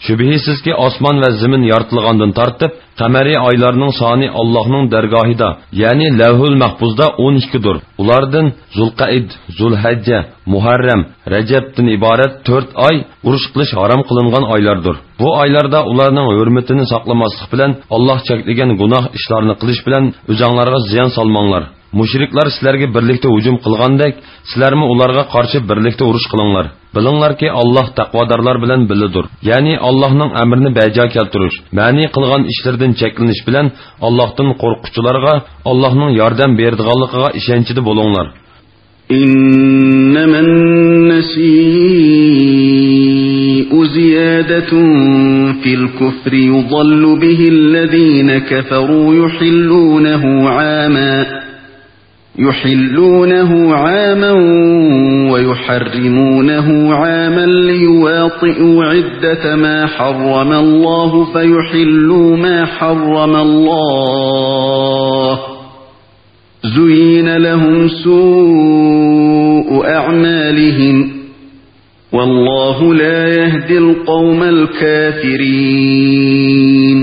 شۈبھىسىزكى، ئاسمان ۋە زېمىن يارىتىلغاندىن تارتىپ، قەمەرىي ئايلارنىڭ سانى ئاللاھنىڭ دەرگاھىدا، يەنى لەۋھۇل مەھپۇزدا ئون ئىككىدۇر. ئۇلاردىن زۇلقەئىدە، زۇلھەججە، مۇھەررەم، رەجەبتىن ئىبارەت تۆت ئاي ئۇرۇش قىلىش ھارام قىلىنغان ئايلاردۇر. بۇ ئايلاردا ئۇلارنىڭ ھۆرمىتىنى ساقلىماسلىق بىلەن، ئاللاھ چەكلىگەن گۇناھ ئىشلارنى قىلىش بىلەن ئۆزەڭلارغا زىيان سالماڭلار. مۇشرىكلار سىلەرگە بىرلىكتە ھۇجۇم قىلغاندەك، سىلەرمۇ ئۇلارغا قارشى بىرلىكتە ئۇرۇش قىلىڭلار. بىلىڭلاركى، ئاللاھ تەقۋادارلار بىلەن بىللىدۇر. يەنى ئاللاھنىڭ ئەمرىنى بەجا كەلتۈرۈش، مەنئى قىلغان ئىشلىرىدىن چەكلىنىش بىلەن ئاللاھتىن قورققۇچىلارغا ئاللاھنىڭ ياردەم بېرىدىغانلىقىغا ئىشەنچىدە بولۇڭلار. إنما النسيء زيادة في الكفر يضل به الذين كفروا يحلونه عاما يحلونه عاما ويحرمونه عاما ليواطئوا عدة ما حرم الله فيحلوا ما حرم الله زين لهم سوء أعمالهم والله لا يهدي القوم الكافرين.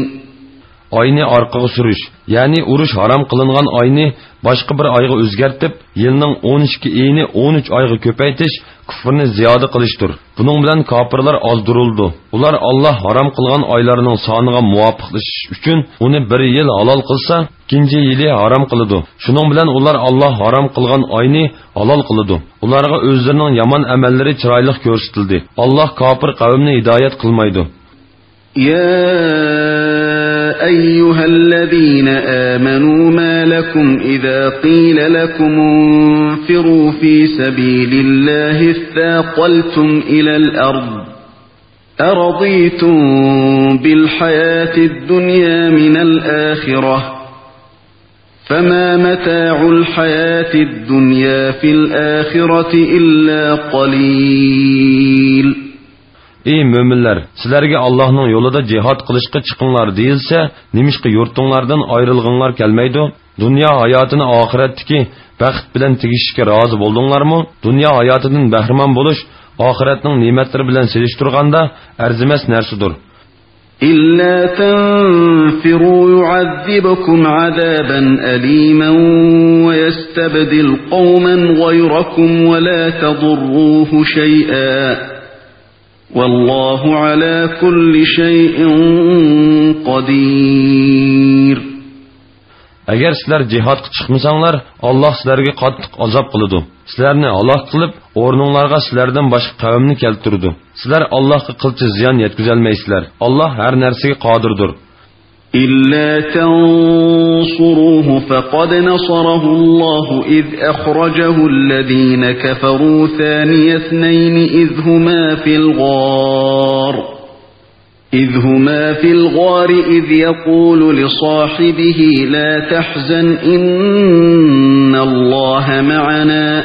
ئاينى ئارقىغا سۈرۈش، يەنى ئۇرۇش ھارام قىلىنغان ئاينى باشقا بىر ئايغا ئۆزگەرتىپ، يىلنىڭ ئون ئىككى ئېيىنى ئون ئۈچ ئايغا كۆپەيتىش كۇفرنى زىيادە قىلىشتۇر. بۇنىڭ بىلەن كاپىرلار ئازدۇرۇلىدۇ. ئۇلار ئاللاھ ھارام قىلغان ئايلارنىڭ سانىغا مۇۋاپىقلىشىش ئۈچۈن ئۇنى بىر يىل ھالال قىلسا، ئىككىنچى يىلى ھارام قىلىدۇ. شۇنىڭ بىلەن ئۇلار ئاللاھ ھارام قىلغان ئاينى ھالال قىلىدۇ. ئۇلارغا ئۆزلىرىنىڭ يامان ئەمەللىرى چىرايلىق كۆرسىتىلدى. ئاللاھ كاپىر قەۋمنى ھىدايەت قىلمايدۇ. يا أيها الذين آمنوا ما لكم إذا قيل لكم انفروا في سبيل الله اثاقلتم إلى الأرض أرضيتم بالحياة الدنيا من الآخرة فما متاع الحياة الدنيا في الآخرة إلا قليل. ئى مۆمىنلەر، سىلەرگە ئاللاھنىڭ يولىدا جىھاد قىلىشقا چىقىڭلار دېيىلسە، نېمىشقا يۇرتۇڭلاردىن ئايرىلغىڭلار كەلمەيدۇ؟ دۇنيا ھاياتىنى ئاخىرەتتىكى بەخت بىلەن تېڭىشىشكە رازى بولدۇڭلارمۇ؟ دۇنيا ھاياتىدىن بەھرىمەن بولۇش ئاخىرەتنىڭ نېمەتلىرى بىلەن سېلىشتۇرغاندا ئەرزىمەس نەرسىدۇر. إلا تنفروا يعذبكم عذابا أليما ويستبدل قوما غيركم ولا تضروه شيئا والله على كل شيء قدير. ئەگەر سىلەر جىھادقا چىقمىساڭلار، ئاللاھ سىلەرگە قاتتىق ئازاب قىلىدۇ. سىلەرنى ھالاك قىلىپ، ئورنۇڭلارغا سىلەردىن باشقا قەۋمنى كەلتۈرىدۇ. سىلەر ئاللاھقا قىلچە زىيان يەتكۈزەلمەيسىلەر. ئاللاھ ھەر نەرسىگە قادىردۇر. إلا تنصروه فقد نصره الله إذ أخرجه الذين كفروا ثاني اثنين إذ هما في الغار، إذ هما في الغار إذ يقول لصاحبه لا تحزن إن الله معنا،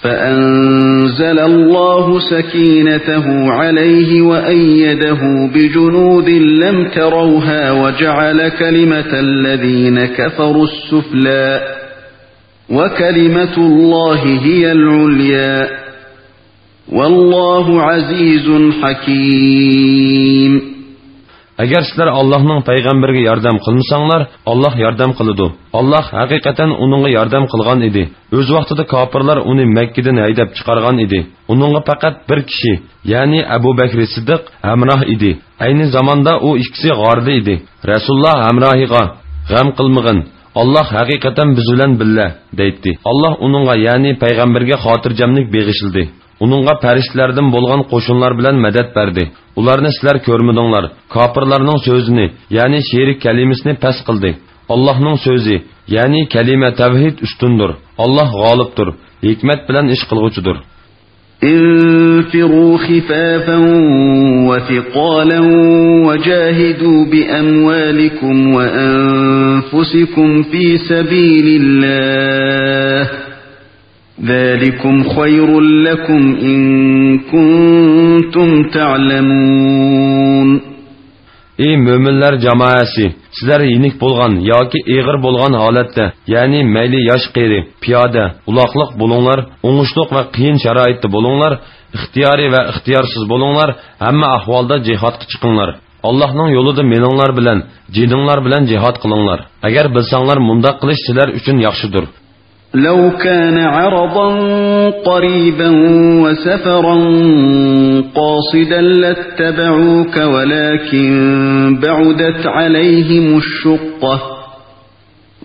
فأنزل الله سكينته عليه وأيده بجنود لم تروها وجعل كلمة الذين كفروا السفلى، وكلمة الله هي العليا، والله عزيز حكيم. ئەگەر سىلەر ئاللاھنىڭ پەيغەمبىرىگە ياردەم قىلمىساڭلار، ئاللاھ ياردەم قىلىدۇ. ئاللاھ ھەقىقەتەن ئۇنىڭغا ياردەم قىلغان ئىدى. ئۆز ۋاقتىدا كاپىرلار ئۇنى مەككىدىن ھەيدەپ چىقارغان ئىدى. ئۇنىڭغا پەقەت بىر كىشى، يەنى ئەبۇ بەكرى سىددىق ھەمراھ ئىدى. ئەينى زاماندا ئۇ ئىككىسى غاردا ئىدى. رەسۇلۇللاھ ھەمراھىغا، غەم قىلمىغىن، ئاللاھ ھەقىقەتەن بىز بىلەن بىللە، دەيتتى. ئاللاھ ئۇنىڭغا، يەنى پەيغەمبەرگە خاتىرجەملىك بېغىشلىدى. ئۇنىڭغا پەرىشتىلەردىن بولغان قوشۇنلار بىلەن مەدەت بەردى. ئۇلارنى سىلەر كۆرمىدىڭلار. كاپىرلارنىڭ سۆزىنى، يەنى شېرىك كەلىمىسىنى پەس قىلدى. ئاللاھنىڭ سۆزى، يەنى كەلىمە تەۋھىد ئۈستۈندۇر. ئاللاھ غالىبتۇر، ھېكمەت بىلەن ئىش قىلغۇچىدۇر. انفروا خفافا وثقالا وجاهدوا بأموالكم وأنفسكم في سبيل الله، ذلكم خير لكم إن كنتم تعلمون. ئى مۆمىنلەر جامائەسى، سىلەر يېنىك بولغان ياكى ئېغىر بولغان ھالەتتە، يەنى مەيلى ياش-قېرى، پىيادە، ئۇلاقلىق بولۇڭلار، ئوڭۇشلۇق ۋە قىيىن شارائىتتا بولۇڭلار، ئىختىيارىي ۋە ئىختىيارسىز بولۇڭلار، ھەممە ئەھۋالدا جىھادقا چىقىڭلار. ئاللاھنىڭ يولىدا مېلىڭلار بىلەن، جېنىڭلار بىلەن جىھاد قىلىڭلار. ئەگەر بىلسەڭلار، مۇنداق قىلىش سىلەر ئۈچۈن ياخشىدۇر. لو كان عرضا قريبا وسفرا قاصدا لاتبعوك ولكن بعدت عليهم الشقة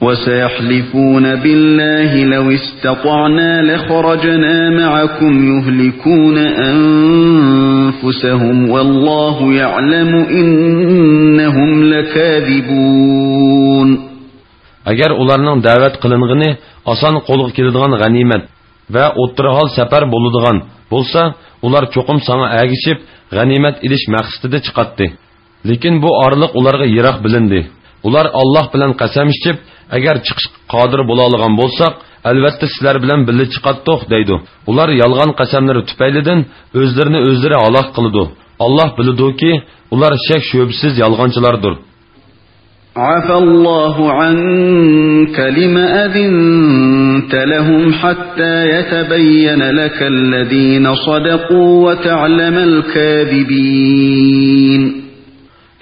وسيحلفون بالله لو استطعنا لخرجنا معكم يهلكون أنفسهم والله يعلم إنهم لكاذبون. ئەگەر ئۇلارنىڭ دەۋەت قىلىنغىنى ئاسان قولغا كېلىدىغان غەنىيمەت ۋە ئوتتۇرا ھال سەپەر بولىدىغان بولسا، ئۇلار چوقۇم ساڭا ئەگىشىپ، غەنىيمەت ئېلىش مەقسىتىدە چىقاتتى. لېكىن بۇ ئارىلىق ئۇلارغا يىراق بىلىندى. ئۇلار ئاللاھ بىلەن قەسەم ئىچىپ، ئەگەر چىقىشقا قادىر بولالىغان بولساق، ئەلۋەتتە سىلەر بىلەن بىللە چىقاتتۇق، دەيدۇ. ئۇلار يالغان قەسەملىرى تۈپەيلىدىن ئۆزلىرىنى ئۆزلىرى ھالاك قىلىدۇ. ئاللاھ بىلىدۇكى، ئۇلار شەك-شۈبھىسىز يالغانچىلاردۇر. عفا الله عنك لم أذنت لهم حتى يتبين لك الذين صدقوا وتعلم الكاذبين.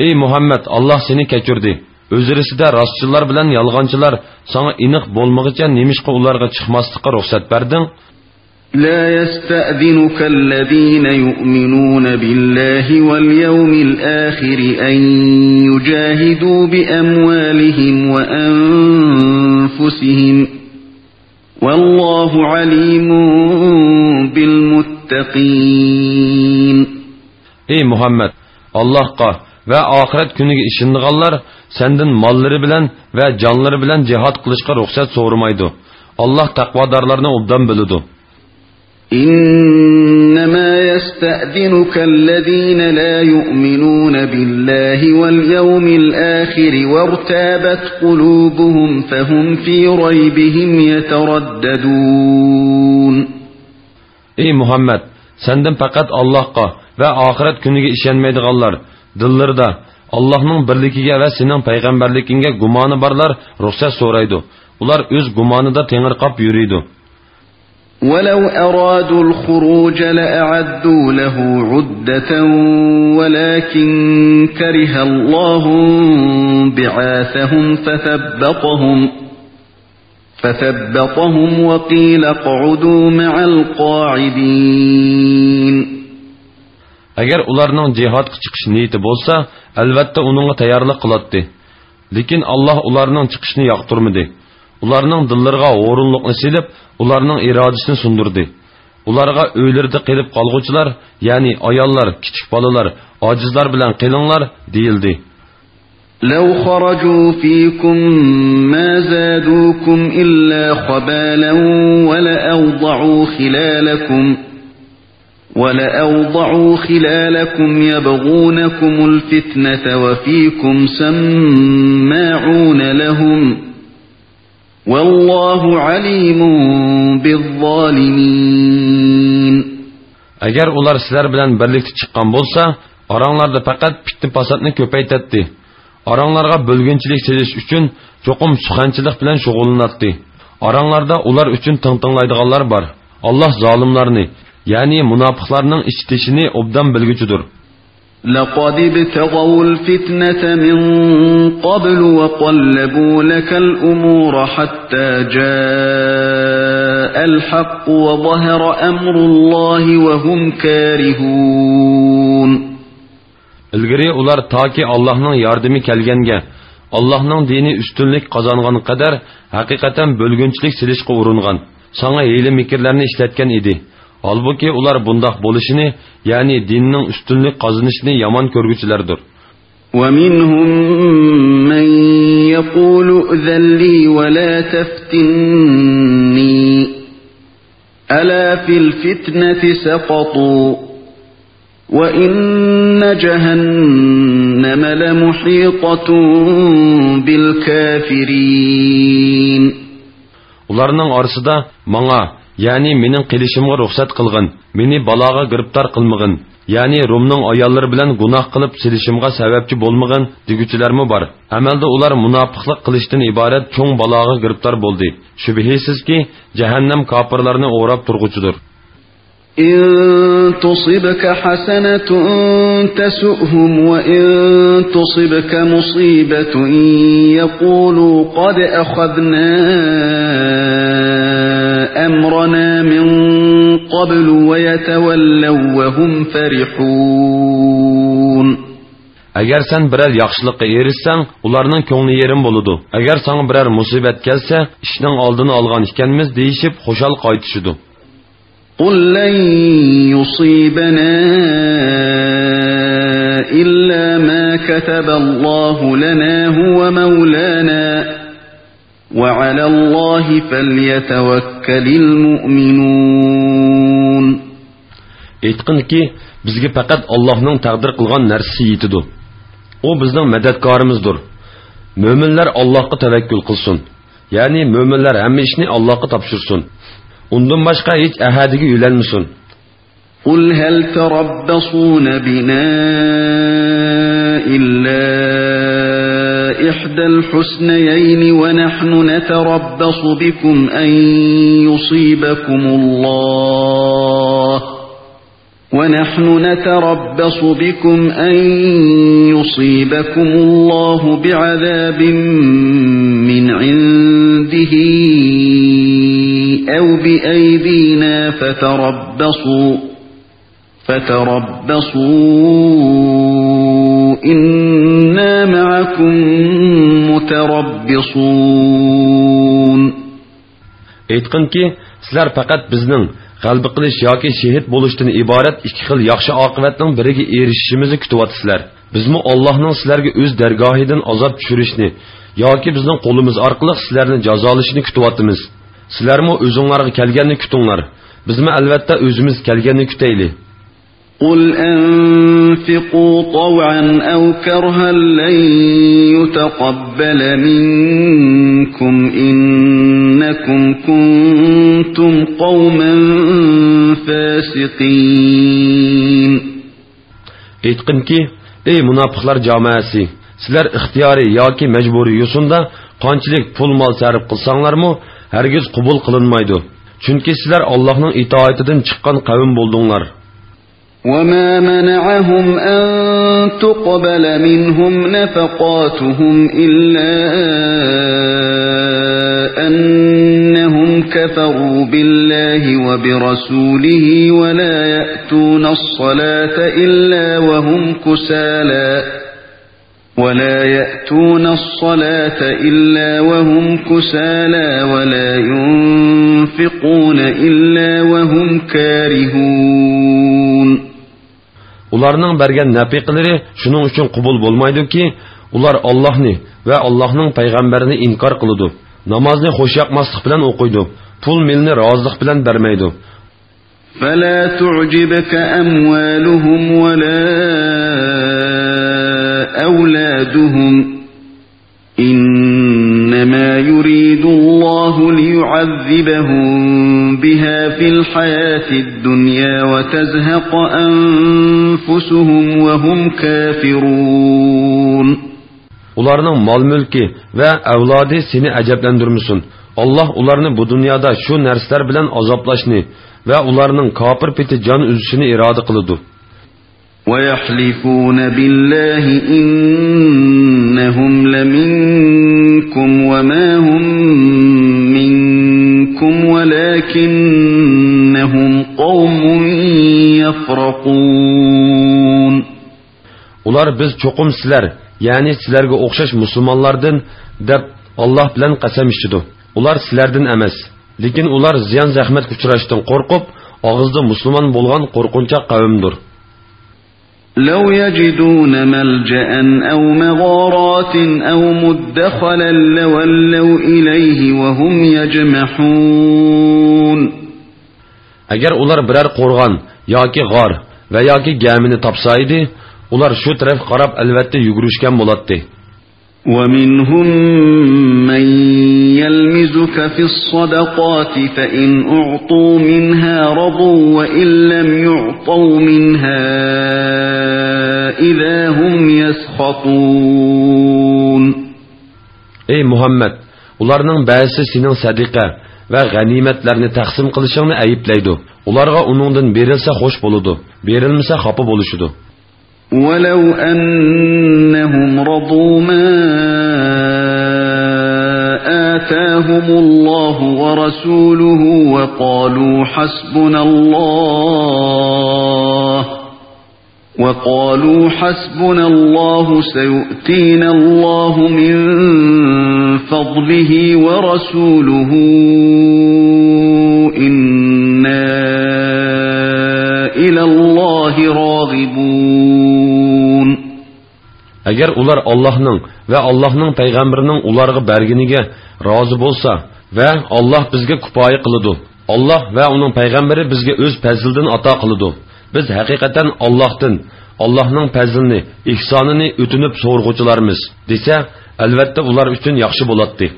ئەي مۇھەممەد، ئاللاھ سېنى كەچۈردى. ئۆزئارىسىدە راستچىللار بىلەن يالغانچىلار ساڭا ئېنىق بولمىغىچە نېمىشقا ئۇلارغا چىقماسلىققا رۇخسەت بەردىڭ؟ لا يستأذنك الذين يؤمنون بالله واليوم الآخر أن يجاهدوا بأموالهم وأنفسهم والله عليم بالمتقين. ئەي مۇھەممەد، ئاللاھقا ۋە ئاخىرەت كۈنىگە ئىشىنىدىغانلار سەندىن ماللىرى بىلەن ۋە جانلىرى بىلەن جىھاد قىلىشقا رۇخسەت سورىمايدۇ. ئاللاھ تەقۋادارلارنى ئوبدان بىلىدۇ. إنما يستأذنك الذين لا يؤمنون بالله واليوم الآخر وارتابت قلوبهم فهم في ريبهم يترددون. ئەي مۇھەممەد، سەندىن پەقەت ئاللاھقا ۋە ئاخىرەت كۈنىگە ئىشەنمەيدىغانلار، دىللىرىدا ئاللاھنىڭ بىرلىكىگە ۋە سېنىڭ پەيغەمبەرلىكىڭگە گۇمانى بارلار رۇخسەت سورايدۇ. ئۇلار ئۆز گۇمانىدا تېڭىرقاپ يۈرىدۇ. ولو أرادوا الخروج لأعدوا له عدة ولكن كره الله انبعاثهم فثبطهم فثبطهم وقيل اقعدوا مع القاعدين. ئەگەر ئۇلارنىڭ جىھادقا چىقىش نىيىتى بولسا، ئەلۋەتتە ئۇنىڭغا تەييارلىق قىلاتتى. لېكىن ئاللاھ ئۇلارنىڭ چىقىشىنى ياقتۇرمىدى. ئۇلارنىڭ دىللىرىغا ھورۇنلۇقنى سېلىپ، ئۇلارنىڭ ئىرادىسىنى سۇندۇردى. ئۇلارغا ئۆيلىرىدە قېلىپ قالغۇچىلار، يەنى ئاياللار، كىچىك بالىلار، ئاجىزلار بىلەن قېلىڭلار، دېيىلدى. لو خرجوا فيكم ما زادوكم إلا خبالا ولأوضعوا خلالكم، ولأوضعوا خلالكم يبغونكم الفتنة وفيكم سماعون لهم، والله عليم بالظالمين. ئەگەر ئۇلار سىلەر بىلەن بىرلىكتە چىققان بولسا، ئاراڭلاردا پەقەت پىتنە-پاساتنى كۆپەيتەتتى. ئاراڭلارغا بۆلگۈنچىلىك سېلىش ئۈچۈن چوقۇم سۇخەنچىلىك بىلەن شۇغۇللىناتتى. ئاراڭلاردا ئۇلار ئۈچۈن تىڭ-تىڭلايدىغانلار بار. ئاللاھ زالىملارنى، يەنى مۇناپىقلارنىڭ ئىچ-تېشىنى ئوبدان بىلگۈچىدۇر. لقد ابتغوا الفتنة من قبل وقلبوا لك الأمور حتى جاء الحق وظهر أمر الله وهم كارهون. ئىلگىرى ئۇلار تاكى ئاللاھنىڭ ياردىمى كەلگەنگە، ئاللاھنىڭ دىنى ئۈستۈنلۈك قازانغان قەدەر ھەقىقەتەن بۆلگۈنچىلىك سېلىشقا ئۇرۇنغان، ساڭا ھىيلە-مىكىرلەرنى ئىشلەتكەن ئىدى. ھالبۇكى، ئۇلار بۇنداق بولۇشىنى، يەنى دىننىڭ ئۈستۈنلۈك قازىنىشىنى يامان كۆرگۈچىلەردۇر. ومنهم من يقول ائذن لي ولا تفتني ألا في الفتنة سقطوا وإن جهنم لمحيطة بالكافرين. ئۇلارنىڭ ئارىسىدا ماڭا، يەنى مېنىڭ قېلىشىمغا رۇخسەت قىلغىن، مېنى بالاغا گىرىپتار قىلمىغىن، يەنى رومنىڭ ئاياللىرى بىلەن گۇناھ قىلىپ سېلىشىمغا سەۋەبچى بولمىغىن دېگۈچىلەرمۇ بار. ئەمەلدە ئۇلار مۇناپىقلىق قىلىشتىن ئىبارەت چوڭ بالاغا گىرىپتار بولدى. شۈبھىسىزكى، جەھەننەم كاپىرلارنى ئوراپ تۇرغۇچىدۇر. إن تصبك حسنة تسؤهم وإن تصبك مصيبة يقولوا قد أخذنا أمرنا من قبل ويتولوا وهم فرحون. ئەگەر سەن بىرەر ياخشىلىققا ئېرىشسەڭ، ئۇلارنىڭ كۆڭلى يېرىم بولىدۇ. ئەگەر ساڭا بىرەر مۇسىبەت كەلسە، ئىشنىڭ ئالدىنى ئالغان ئىكەنمىز دېيىشىپ، خۇشال قايتىشىدۇ. قل لن يصيبنا إلا ما كتب الله لنا هو مولانا وعلى الله فليتوكل المؤمنون. ئېيتقىنكى، بىزگە پەقەت ئاللاھنىڭ تەقدىر قىلغان نەرسىسى يېتىدۇ. ئۇ بىزنىڭ مەدەتكارىمىزدۇر. مۆمىنلەر ئاللاھقا تەۋەككۈل قىلسۇن. يەنى مۆمىنلەر ھەممە ئىشنى ئاللاھقا تاپشۇرسۇن. ئۇندىن باشقا ھېچ ئەھەدىگە يۆلەنمىسۇن. قل هل تربصون بنا إلا إحدى الحسنيين ونحن نتربص بكم أن يصيبكم الله ونحن نتربص بكم أن يصيبكم الله بعذاب من عنده أو بأيدينا فتربصوا، فتربصوا إنا معكم متربصون. ئېيتقىنكى، سىلەر پەقەت بىزنىڭ غەلىبە قىلىش ياكى شېھىت بولۇشتىن ئىبارەت ئىككى خىل ياخشى ئاقىۋەتنىڭ بىرىگە ئېرىشىشىمىزنى كۈتۈۋاتىسىلەر. بىزمۇ ئاللاھنىڭ سىلەرگە ئۆز دەرگاھىدىن ئازاب چۈشۈرۈشنى ياكى بىزنىڭ قولىمىز ئارقىلىق سىلەرنى جازالىشىنى كۈتۈۋاتىمىز. سىلەرمۇ ئۆزۈڭلارغا كەلگەننى كۈتۈڭلار. بىزمۇ ئەلۋەتتە ئۆزىمىز كەلگەننى كۈتەيلى. قل أنفقوا طوعا أو كرها لن يتقبل منكم إنكم كنتم قوما فاسقين. ئېيتقىنكى، ئەي مۇناپىقلار جامائەسى، سىلەر ئىختىيارىي ياكى مەجبۇرىي يوسۇندا قانچىلىك پۇل-مال سەرپ قىلساڭلارمۇ، ھەرگىز قوبۇل قىلىنمايدۇ. چۈنكى سىلەر ئاللاھنىڭ ئىتائىتىدىن چىققان قەۋم بولدۇڭلار. وما منعهم أن تقبل منهم نفقاتهم إلا أنهم كفروا بالله وبرسوله ولا يأتون الصلاة إلا وهم كسالى ولا يأتون الصلاة إلا وهم كسالى ولا ينفقون إلا وهم كارهون. ئۇلارنىڭ بەرگەن نەپىقىلىرى شۇنىڭ ئۈچۈن قوبۇل بولمايدۇكى، ئۇلار ئاللاھنى ۋە ئاللاھنىڭ پەيغەمبىرىنى ئىنكار قىلىدۇ، نامازنى خۇشياقماسلىق بىلەن ئوقۇيدۇ، پۇل-مېلىنى رازىلىق بىلەن بەرمەيدۇ. فلا تعجبك أموالهم ولا أولادهم إنما يريد الله ليعذبهم بها في الحياة الدنيا وتزهق أنفسهم وهم كافرون. ئۇلارنىڭ مال-مۈلكى ۋە ئەۋلادى سېنى ئەجەبلەندۈرمىسۇن. ئاللاھ ئۇلارنى بۇ دۇنيادا شۇ نەرسىلەر بىلەن ئازابلاشنى ۋە ئۇلارنىڭ كاپىر پېتى جان ئۈزۈشىنى ئىرادە قىلىدۇ. ويحلفون بالله إنهم لمنكم وما هم منكم ولكنهم قوم يفرقون. ئۇلار بىز چوقۇم سىلەر، يەنى سىلەرگە ئوخشاش مۇسۇلمانلاردىن، دەپ ئاللاھ بىلەن قەسەم ئىچىدۇ. ئۇلار سىلەردىن ئەمەس. لېكىن ئۇلار زىيان-زەخمەتكە ئۇچراشتىن قورقۇپ، ئاغزىدا مۇسۇلمان بولغان قورقۇنچاق قەۋمدۇر. لو يجدون ملجأ أو مغارات أو مدخلا لولوا إليه وهم يجمحون. ئەگەر ئۇلار بىرەر قورغان ياكى غار ۋە ياكى گەمىنى تاپسا ئىدى، ئۇلار شۇ تەرەپكە قاراپ ئەلۋەتتە يۈگۈرۈشكەن بولاتتى. ومنهم من يلمزك في الصدقات فإن أعطوا منها رضوا وإن لم يعطوا منها إذا هم يسخطون. ئەي مۇھەممەد، ئۇلارنىڭ بەزىسى سېنىڭ سەدىقە ۋە غەنىيمەتلەرنى تەقسىم قىلىشىڭنى ئەيىبلەيدۇ. ئۇلارغا ئۇنىڭدىن بېرىلسە خوش بولىدۇ، بېرىلمىسە خاپا بولۇشىدۇ. ولو أنهم رضوا ما آتاهم الله ورسوله وقالوا حسبنا الله وقالوا حسبنا الله سيؤتينا الله من فضله ورسوله إنا إلى الله راغبون. ئەگەر ئۇلار ئاللاھنىڭ ۋە ئاللاھنىڭ پەيغەمبىرىنىڭ ئۇلارغا بەرگىنىگە رازى بولسا ۋە ئاللاھ بىزگە كۇپايە قىلىدۇ، ئاللاھ ۋە ئۇنىڭ پەيغەمبىرى بىزگە ئۆز پەزلىدىن ئاتا قىلىدۇ، بىز ھەقىقەتەن ئاللاھتىن، ئاللاھنىڭ پەزلىنى، ئېھسانىنى ئۆتۈنۈپ سورىغۇچىلارمىز، دېسە، ئەلۋەتتە ئۇلار ئۈچۈن ياخشى بولاتتى.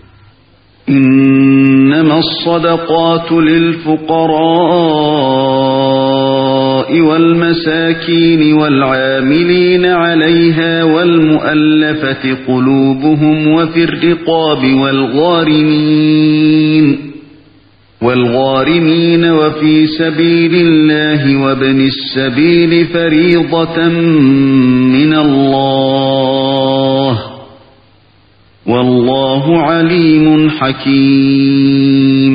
إنما الصدقات للفقراء والمساكين والعاملين عليها والمؤلفة قلوبهم وفي الرقاب والغارمين والغارمين وفي سبيل الله وابن السبيل فريضة من الله والله عليم حكيم.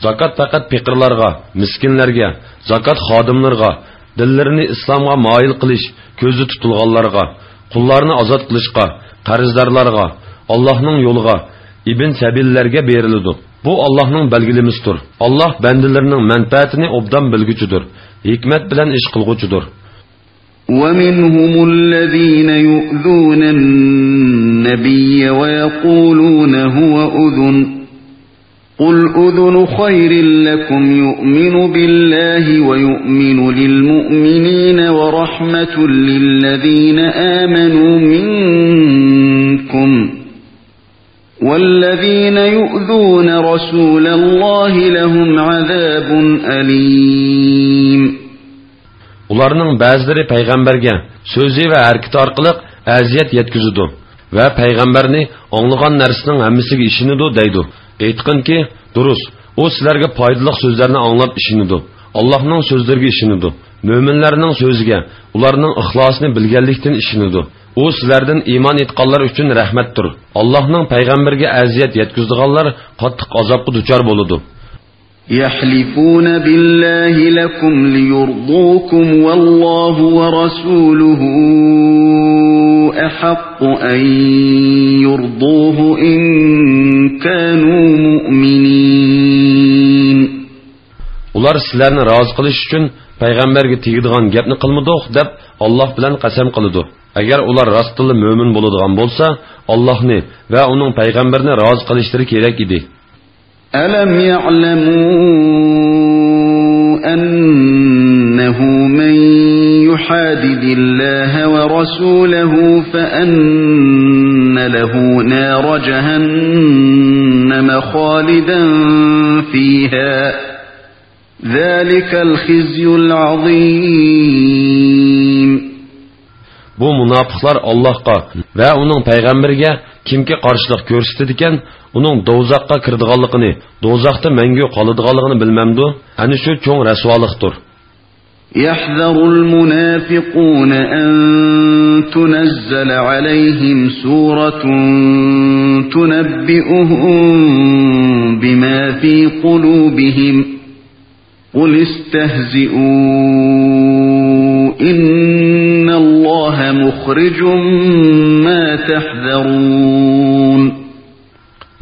زاكات پەقەت پېقىرلارغا، مىسكىنلەرگە، زاكات خادىملىرىغا، دىللىرىنى ئىسلامغا مايىل قىلىش كۆزدە تۇتۇلغانلارغا، قۇللارنى ئازاد قىلىشقا، قەرزدارلارغا، ئاللاھنىڭ يولىغا، ئىبن سەبىللەرگە بېرىلىدۇ. بۇ ئاللاھنىڭ بەلگىلىمىسىدۇر. ئاللاھ بەندىلىرىنىڭ مەنپەئەتىنى ئوبدان بىلگۈچىدۇر، ھېكمەت بىلەن ئىش قىلغۇچىدۇر. ومنهم الذين يؤذون النبي ويقولون هو أذن قل أذن خير لكم يؤمن بالله ويؤمن للمؤمنين ورحمة للذين آمنوا منكم والذين يؤذون رسول الله لهم عذاب أليم. ئۇلارنىڭ بەزىلىرى پەيغەمبەرگە سۆزى ۋە ھەرىكىتى ئارقىلىق ئەزىيەت يەتكۈزىدۇ ۋە پەيغەمبەرنى ئاڭلىغان نەرسىنىڭ ھەممىسىگە ئىشىنىدۇ دەيدۇ. ئېيتقىنكى، دۇرۇس، ئۇ سىلەرگە پايدىلىق سۆزلەرنى ئاڭلاپ ئىشىنىدۇ، ئاللاھنىڭ سۆزلىرىگە ئىشىنىدۇ، مۆمىنلەرنىڭ سۆزىگە، ئۇلارنىڭ ئىخلاسىنى بىلگەنلىكتىن ئىشىنىدۇ. ئۇ سىلەردىن ئىمان ئېيتقانلار ئۈچۈن رەھمەتتۇر. ئاللاھنىڭ پەيغەمبىرىگە ئەزىيەت يەتكۈزىدىغانلار قاتتىق ئازابقا دۇچار بولىدۇ. يحلفون بالله لكم ليرضوكم والله ورسوله أحق أن يرضوه إن كانوا مؤمنين. ئۇلار سىلەرنى رازى قىلىش ئۈچۈن پەيغەمبەرگە تېگىدىغان گەپنى قىلمىدۇق، دەپ ئاللاھ بىلەن قەسەم قىلىدۇ. ئەگەر ئۇلار راستتىنلا مۆمىن بولىدىغان بولسا، ئاللاھنى ۋە ئۇنىڭ پەيغەمبىرىنى رازى قىلىشلىرى كېرەك ئىدى. ألم يعلموا أنه من يحادد الله ورسوله فأن له نار جهنم خالدا فيها ذلك الخزي العظيم. بۇ مۇناپىقلار ئاللاھقا ۋە ئۇنىڭ پەيغەمبىرىگە كىمكى قارشىلىق كۆرسىتىدىكەن، ئۇنىڭ دوزاخقا كىرىدىغانلىقىنى، دوزاختا مەڭگۈ قالىدىغانلىقىنى بىلمەمدۇ؟ ئەنە شۇ چوڭ رەسۋالىقتۇر. يحذر المنافقون أن تنزل عليهم سورة تنبئهم بما في قلوبهم قل استهزئوا إن الله مخرج ما تحذرون.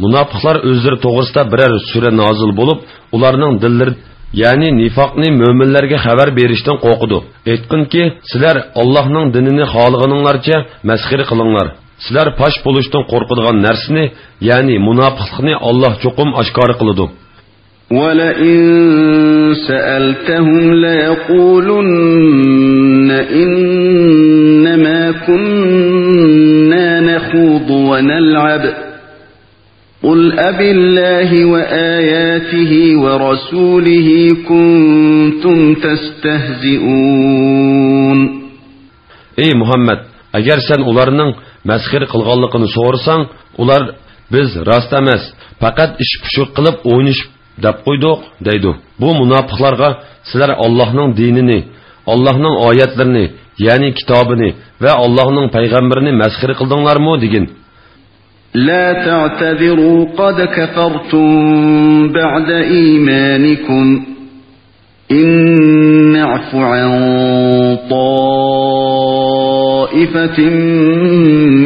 مۇناپىقلار ئۆزلىرى توغرىسىدا بىرەر سۈرە نازىل بولۇپ، ئۇلارنىڭ دىللىرى، يەنى نىفاقنى مۆمىنلەرگە خەۋەر بېرىشتىن قورقىدۇ. ئېيتقىنكى، سىلەر ئاللاھنىڭ دىنىنى خالىغىنىڭلارچە مەسخىرە قىلىڭلار. سىلەر پاش بولۇشتىن قورقىدىغان نەرسىنى، يەنى مۇناپىقلىقنى ئاللاھ چوقۇم ئاشكارا قىلىدۇ. ولئن سألتهم ليقولن إنما كنا نخوض ونلعب قل أبالله وآياته ورسوله كنتم تستهزئون. ئەي مۇھەممەد، ئەگەر سەن ئۇلارنىڭ مەسخىرە قىلغانلىقىنى سورىساڭ، ئۇلار، بىز راست ئەمەس، پەقەت ئىش پۇشۇق قىلىپ ئوينىشىپ دەپ قويدۇق، دەيدۇ. بۇ مۇناپىقلارغا، سىلەر ئاللاھنىڭ دىنىنى، ئاللاھنىڭ ئايەتلىرىنى، يەنى كىتابىنى ۋە ئاللاھنىڭ پەيغەمبىرىنى مەسخىرە قىلدىڭلارمۇ؟ دېگىن. لا تعتذروا قد كفرتم بعد إيمانكم إن نعف عن طائفة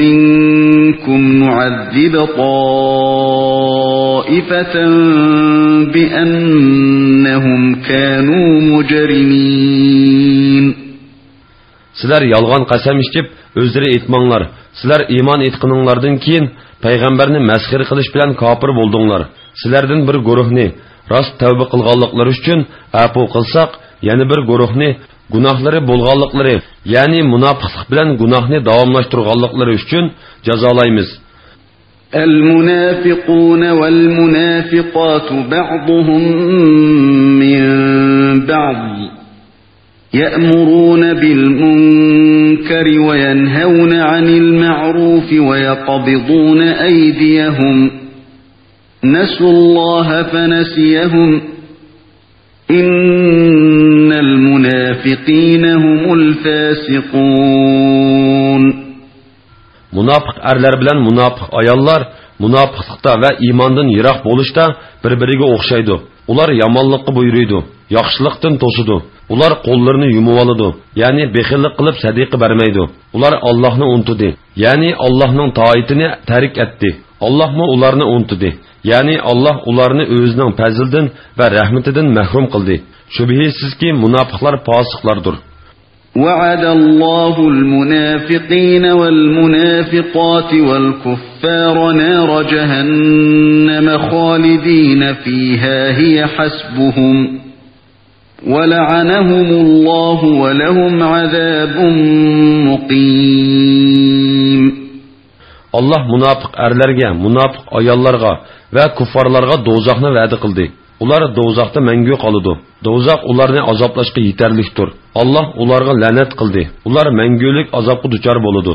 منكم نعذب طائفة بأنهم كانوا مجرمين. سىلەر يالغان قەسەم ئىچىپ، ئۆزلىرى ئېيتماڭلار، سىلەر ئىمان ئېيتقىنىڭلاردىن كېيىن پەيغەمبەرنى مەسخىرە قىلىش بىلەن كاپىر بولدۇڭلار. سىلەردىن بىر گۇرۇھنى راست تەۋبە قىلغانلىقلىرى ئۈچۈن ئەپۇ قىلساق، يەنە بىر گۇرۇھنى گۇناھلىرى بولغانلىقلىرى، يەنى مۇناپىقلىق بىلەن گۇناھنى داۋاملاشتۇرغانلىقلىرى ئۈچۈن جازالايمىز. المنافقون والمنافقات بعضهم من بعض يأمرون بالمنكر وينهون عن المعروف ويقبضون أيديهم نسوا الله فنسيهم إن المنافقين هم الفاسقون. مۇناپىق ئەرلەر بىلەن مۇناپىق ئاياللار مۇناپىقلىقتا ۋە ئىماندىن يىراق بولۇشتا بىر-بىرىگە ئوخشايدۇ. ئۇلار يامانلىققا بۇيرۇيدۇ، ياخشىلىقتىن توسىدۇ. ئۇلار قوللىرىنى يۇمۇۋالىدۇ، يەنى بېخىللىق قىلىپ سەدىقە بەرمەيدۇ. ئۇلار ئاللاھنى ئۇنتۇدى، يەنى ئاللاھنىڭ تائىتىنى تەرك ئەتتى. ئاللاھمۇ ئۇلارنى ئۇنتۇدى، يەنى ئاللاھ ئۇلارنى ئۆزىنىڭ پەزلىدىن ۋە رەھمىتىدىن مەھرۇم قىلدى. شۈبھىسىزكى، مۇناپىقلار پاسىقلاردۇر. وعد الله المنافقين والمنافقات والكفار نار جهنم خالدين فيها هي حسبهم ولعنهم الله ولهم عذاب مقيم. ئاللاھ مۇناپىق ئەرلەرگە، مۇناپىق ئاياللارغا ۋە كۇففارلارغا دوزاخنى ۋەدە قىلدى. ئۇلار دوزاختا مەڭگۈ قالىدۇ. دوزاخ ئۇلارنى ئازابلاشقا يېتەرلىكتۇر. ئاللاھ ئۇلارغا لەنەت قىلدى. ئۇلار مەڭگۈلۈك ئازابقا دۇچار بولىدۇ.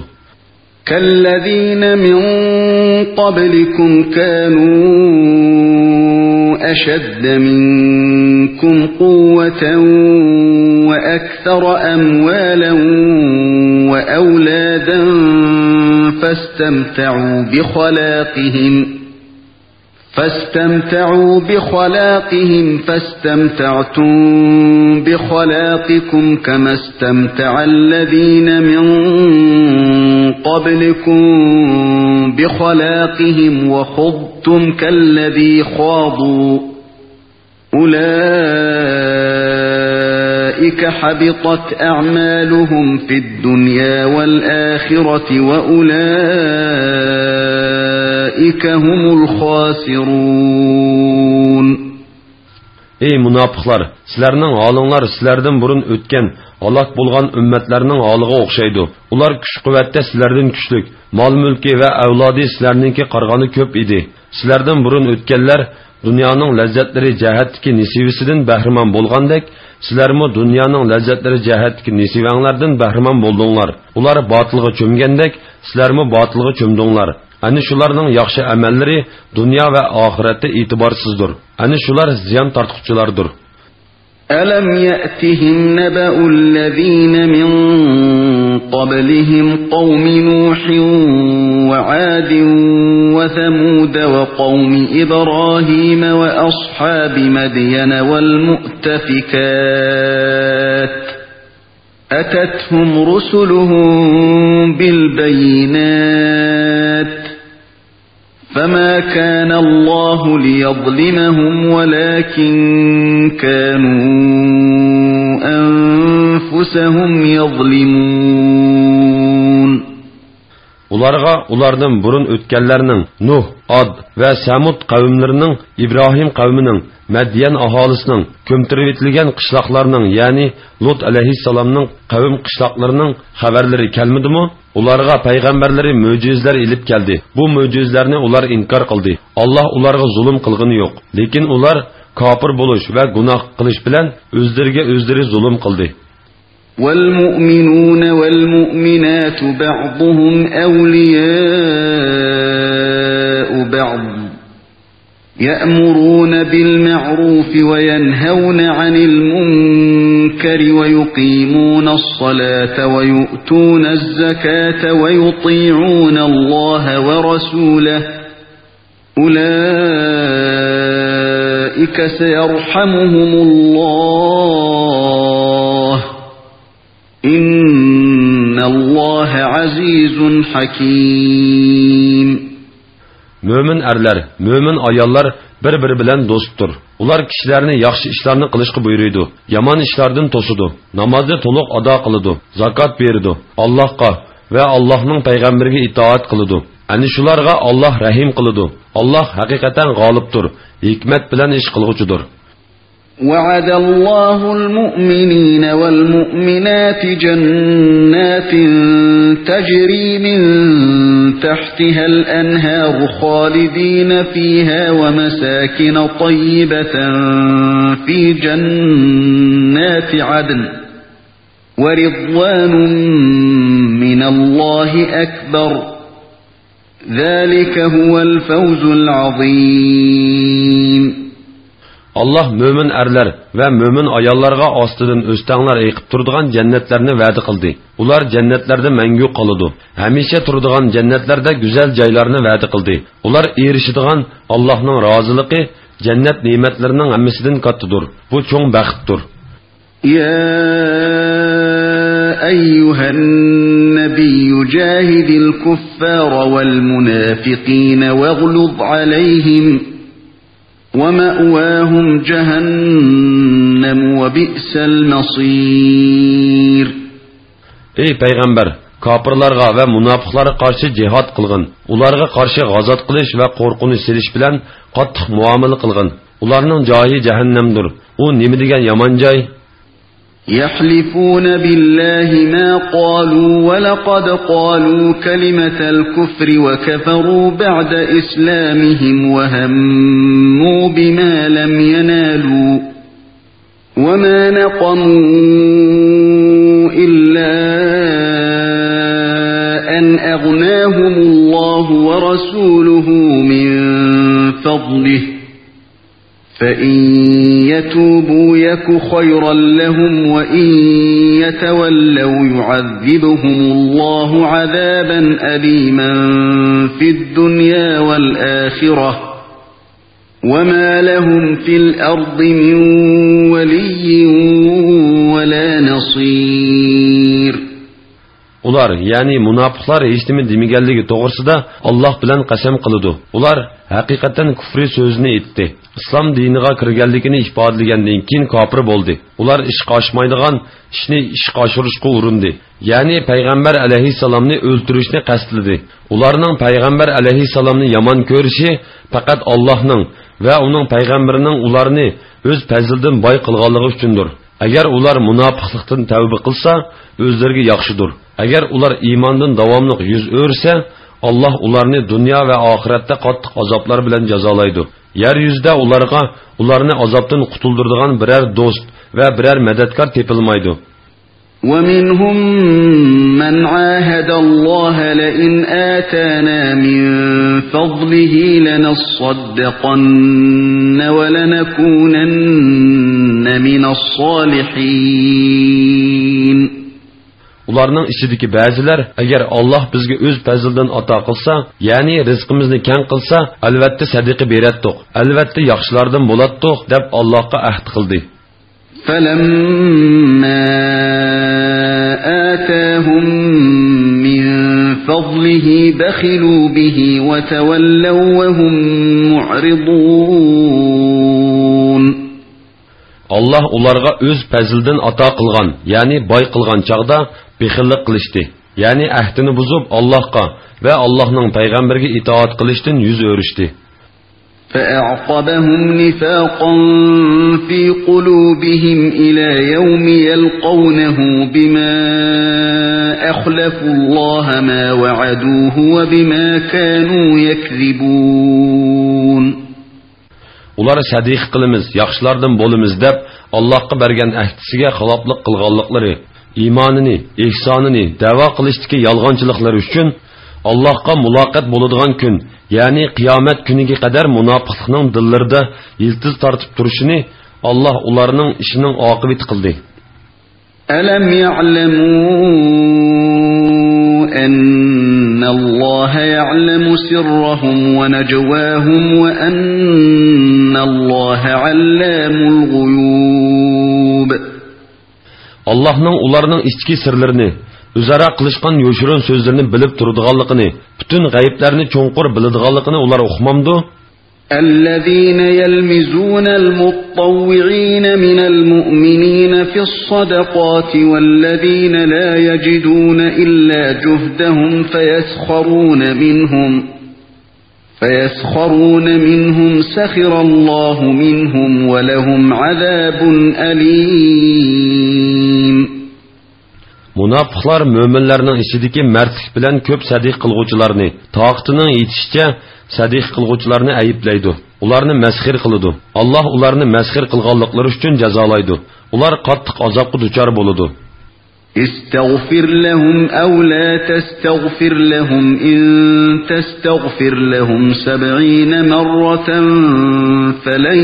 كالذين من قبلكم كانوا أشد منكم قوة وأكثر أموالا وأولادا فاستمتعوا بخلاقهم فاستمتعوا بخلاقهم فاستمتعتم بخلاقكم كما استمتع الذين من قبلكم بخلاقهم وخضتم كالذي خاضوا أولئك حبطت أعمالهم في الدنيا والآخرة وأولئك هم الخاسرون. ئەي مۇناپىقلار، سىلەرنىڭ ھالىڭلار سىلەردىن بۇرۇن ئۆتكەن ھالاك بولغان ئۈممەتلەرنىڭ ھالىغا ئوخشايدۇ. ئۇلار كۈچ-قۇۋۋەتتە سىلەردىن كۈچلۈك، مال-مۈلكى ۋە ئەۋلادى سىلەرنىڭكى قارىغاندا كۆپ ئىدى. سىلەردىن بۇرۇن ئۆتكەنلەر دۇنيانىڭ لەززەتلىرى جەھەتتىكى نېسىۋىسىدىن بەھرىمەن بولغاندەك، سىلەرمۇ دۇنيانىڭ لەززەتلىرى جەھەتتىكى نېسىۋەڭلاردىن بەھرىمەن بولدۇڭلار. ئۇلار باتىلغا چۆمگەندەك، سىلەرمۇ باتىلغا چۆمدۈڭلار. ئەنە شۇلارنىڭ ياخشى ئەمەللىرى دۇنيا ۋە ئاخىرەتتە ئېتىبارسىزدۇر. ئەنە شۇلار زىيان تارتقۇچىلاردۇر. ألم يأتهم نبأ الذين من قبلهم قوم نوح وعاد وثمود وقوم إبراهيم وأصحاب مدين والمؤتفكات أتتهم رسلهم بالبينات فما كان الله ليظلمهم ولكن كانوا أنفسهم يظلمون. ئۇلارغا ئۇلاردىن بۇرۇن ئۆتكەنلەرنىڭ، نۇھ، ئاد ۋە سەمۇد قەۋملىرىنىڭ، ئىبراھىم قەۋمىنىڭ، مەديەن ئاھالىسىنىڭ، كۆمتۈرۈۋېتىلگەن قىشلاقلارنىڭ، يەنى لۇت ئەلەيھىسسالامنىڭ قەۋم قىشلاقلىرىنىڭ خەۋەرلىرى كەلمىدىمۇ؟ ئۇلارغا پەيغەمبەرلىرى مۆجىزىلەر ئېلىپ كەلدى. بۇ مۆجىزىلەرنى ئۇلار ئىنكار قىلدى. ئاللاھ ئۇلارغا زۇلۇم قىلغىنى يوق. لېكىن ئۇلار كاپىر بولۇش ۋە گۇناھ قىلىش بىلەن ئۆزلىرىگە ئۆزلىرى زۇلۇم قىلدى. والمؤمنون والمؤمنات بعضهم أولياء بعض يأمرون بالمعروف وينهون عن المنكر ويقيمون الصلاة ويؤتون الزكاة ويطيعون الله ورسوله أولئك سيرحمهم الله إن الله عزيز حكيم. مۆمىن ئەرلەر، مۆمىن ئاياللار بىر-بىرى بىلەن دوستتۇر. ئۇلار كىشىلەرنى ياخشى ئىشلارنى قىلىشقا بۇيرۇيدۇ، يامان ئىشلاردىن توسىدۇ، نامازنى تولۇق ئادا قىلىدۇ، زاكات بېرىدۇ، ئاللاھقا ۋە ئاللاھنىڭ پەيغەمبىرىگە ئىتائەت قىلىدۇ. ئەنە شۇلارغا ئاللاھ رەھىم قىلىدۇ. ئاللاھ ھەقىقەتەن غالىبتۇر، ھېكمەت بىلەن ئىش قىلغۇچىدۇر. وعد الله المؤمنين والمؤمنات جنات تجري من تحتها الأنهار خالدين فيها ومساكن طيبة في جنات عدن ورضوان من الله أكبر ذلك هو الفوز العظيم. ئاللاھ مۆمىن ئەرلەر ۋە مۆمىن ئاياللارغا ئاستىدىن ئۆستەڭلەر ئېقىپ تۇرىدىغان جەننەتلەرنى ۋەدە قىلدى. ئۇلار جەننەتلەردە مەڭگۈ قالىدۇ، ھەمىشە تۇرىدىغان جەننەتلەردە گۈزەل جايلارنى ۋەدە قىلدى. ئۇلار ئېرىشىدىغان ئاللاھنىڭ رازىلىقى جەننەت نېمەتلىرىنىڭ ھەممىسىدىن كاتتىدۇر. بۇ چوڭ بەختتۇر. يا أيها النبي جاهد الكفار والمنافقين واغلظ عليهم ومأواهم جهنم وبئس المصير. ئەي پەيغەمبەر، كاپىرلارغا ۋە مۇناپىقلارغا قارشى جىھاد قىلغىن. ئۇلارغا قارشى غازات قىلىش ۋە قورقۇنچ سېلىش بىلەن قاتتىق مۇئامىلە قىلغىن. ئۇلارنىڭ جايى جەھەننەمدۇر. ئۇ نېمە دېگەن يامان جاي! يحلفون بالله ما قالوا ولقد قالوا كلمة الكفر وكفروا بعد إسلامهم وهموا بما لم ينالوا وما نقموا إلا أن أغناهم الله ورسوله من فضله فإن يتوبوا يك خيرا لهم وإن يتولوا يعذبهم الله عذابا أليما في الدنيا والآخرة وما لهم في الأرض من ولي ولا نصير. ئۇلار، يەنى مۇناپىقلار ھېچنېمە دېمىگەنلىكى توغرىسىدا ئاللاھ بىلەن قەسەم قىلىدۇ. ئۇلار ھەقىقەتەن كۇفرى سۆزىنى ئېيتتى. ئىسلام دىنىغا كىرگەنلىكىنى ئىپادىلىگەندىن كېيىن كاپىر بولدى. ئۇلار ئىشقا ئاشمايدىغان ئىشنى ئىشقا ئاشۇرۇشقا ئۇرۇندى. يەنى پەيغەمبەر ئەلەيھىسسالامنى ئۆلتۈرۈشنى قەستلىدى. ئۇلارنىڭ پەيغەمبەر ئەلەيھىسسالامنى يامان كۆرۈشى پەقەت ئاللاھنىڭ ۋە ئۇنىڭ پەيغەمبىرىنىڭ ئۇلارنى ئۆز پەزلىدىن باي قىلغانلىقى ئۈچۈندۇر. ئەگەر ئۇلار مۇناپىقلىقتىن تەۋبە قىلسا، ئۆزلىرىگە ياخشىدۇر. ئەگەر ئۇلار ئىماندىن داۋاملىق يۈز ئۆرۈسە، ئاللاھ ئۇلارنى دۇنيا ۋە ئاخىرەتتە قاتتىق ئازابلار بىلەن جازالايدۇ. يەر يۈزىدە ئۇلارغا ئۇلارنى ئازابتىن قۇتۇلدۇرىدىغان بىرەر دوست ۋە بىرەر مەدەتكار تېپىلمايدۇ. ومنهم من عاهد الله لئن آتانا من فضله لنصدقن ولنكونن من الصالحين. ئۇلارنىڭ ئىچىدىكى بەزىلەر، ئەگەر ئاللاھ بىزگە ئۆز پەزلىدىن ئاتا قىلسا، يەنى رىزقىمىزنى كەڭ قىلسا، ئەلۋەتتە سەدىقە بېرەتتۇق، ئەلۋەتتە ياخشىلاردىن بولاتتۇق، دەپ ئاللاھقا ئەھد قىلدى. فلما آتاهم من فضله بخلوا به وتولوا وهم معرضون. ئاللاھ ئۇلارغا ئۆز پەزلىدىن ئاتا قىلغان، يەنى باي قىلغان چاغدا بېخىللىق قىلىشتى، يەنى ئەھدىنى بۇزۇپ، ئاللاھقا ۋە ئاللاھنىڭ پەيغەمبىرىگە ئىتائەت قىلىشتىن يۈز ئۆرۈشتى. فأعقبهم نفاقا في قلوبهم إلى يوم يلقونه بما أخلفوا الله ما وعدوه وبما كانوا يكذبون. ئۇلار سەدىقە قىلىمىز، ياخشىلاردىن بولىمىز دەپ، ئاللاھقا بەرگەن ئەھدىسىگە خىلاپلىق قىلغانلىقلىرى، ئىمانىنى، ئېھسانىنى دەۋا قىلىشتىكى يالغانچىلىقلىرى ئۈچۈن، ئاللاھقا مۇلاقات بولىدىغان كۈن، يەنى قىيامەت كۈنىگە قەدەر مۇناپىقلىقنىڭ دىللىرىدا يىلتىز تارتىپ تۇرۇشىنى ئاللاھ ئۇلارنىڭ ئىشىنىڭ ئاقىۋىتى قىلدى. ألم يعلموا أن الله يعلم سرهم ونجواهم وأن الله علام الغيوب. ئاللاھنىڭ ئۇلارنىڭ ئىچكى سىرلىرىنى، ئۆزئارا قىلىشقان يوشۇرۇن سۆزلىرىنى بىلىپ تۇرىدىغانلىقىنى، پۈتۈن غەيىبلەرنى چوڭقۇر بىلىدىغانلىقىنى ئۇلار ئۇقمامدۇ؟ الذين يلمزون المطوعين من المؤمنين في الصدقات والذين لا يجدون إلا جهدهم فيسخرون منهم، فيسخرون منهم سخر الله منهم ولهم عذاب أليم. مۇناپىقلار مۆمىنلەرنىڭ ئىچىدىكى مەردلىك بىلەن كۆپ سەدىقە قىلغۇچىلارنى، تاقىتىنىڭ يېتىشىچە سەدىقە قىلغۇچىلارنى ئەيىبلەيدۇ، ئۇلارنى مەسخىرە قىلىدۇ. ئاللاھ ئۇلارنى مەسخىرە قىلغانلىقلىرى ئۈچۈن جازالايدۇ. ئۇلار قاتتىق ئازابقا دۇچار بولىدۇ. استغفر لهم أو لا تستغفر لهم إن تستغفر لهم سبعين مرة فلن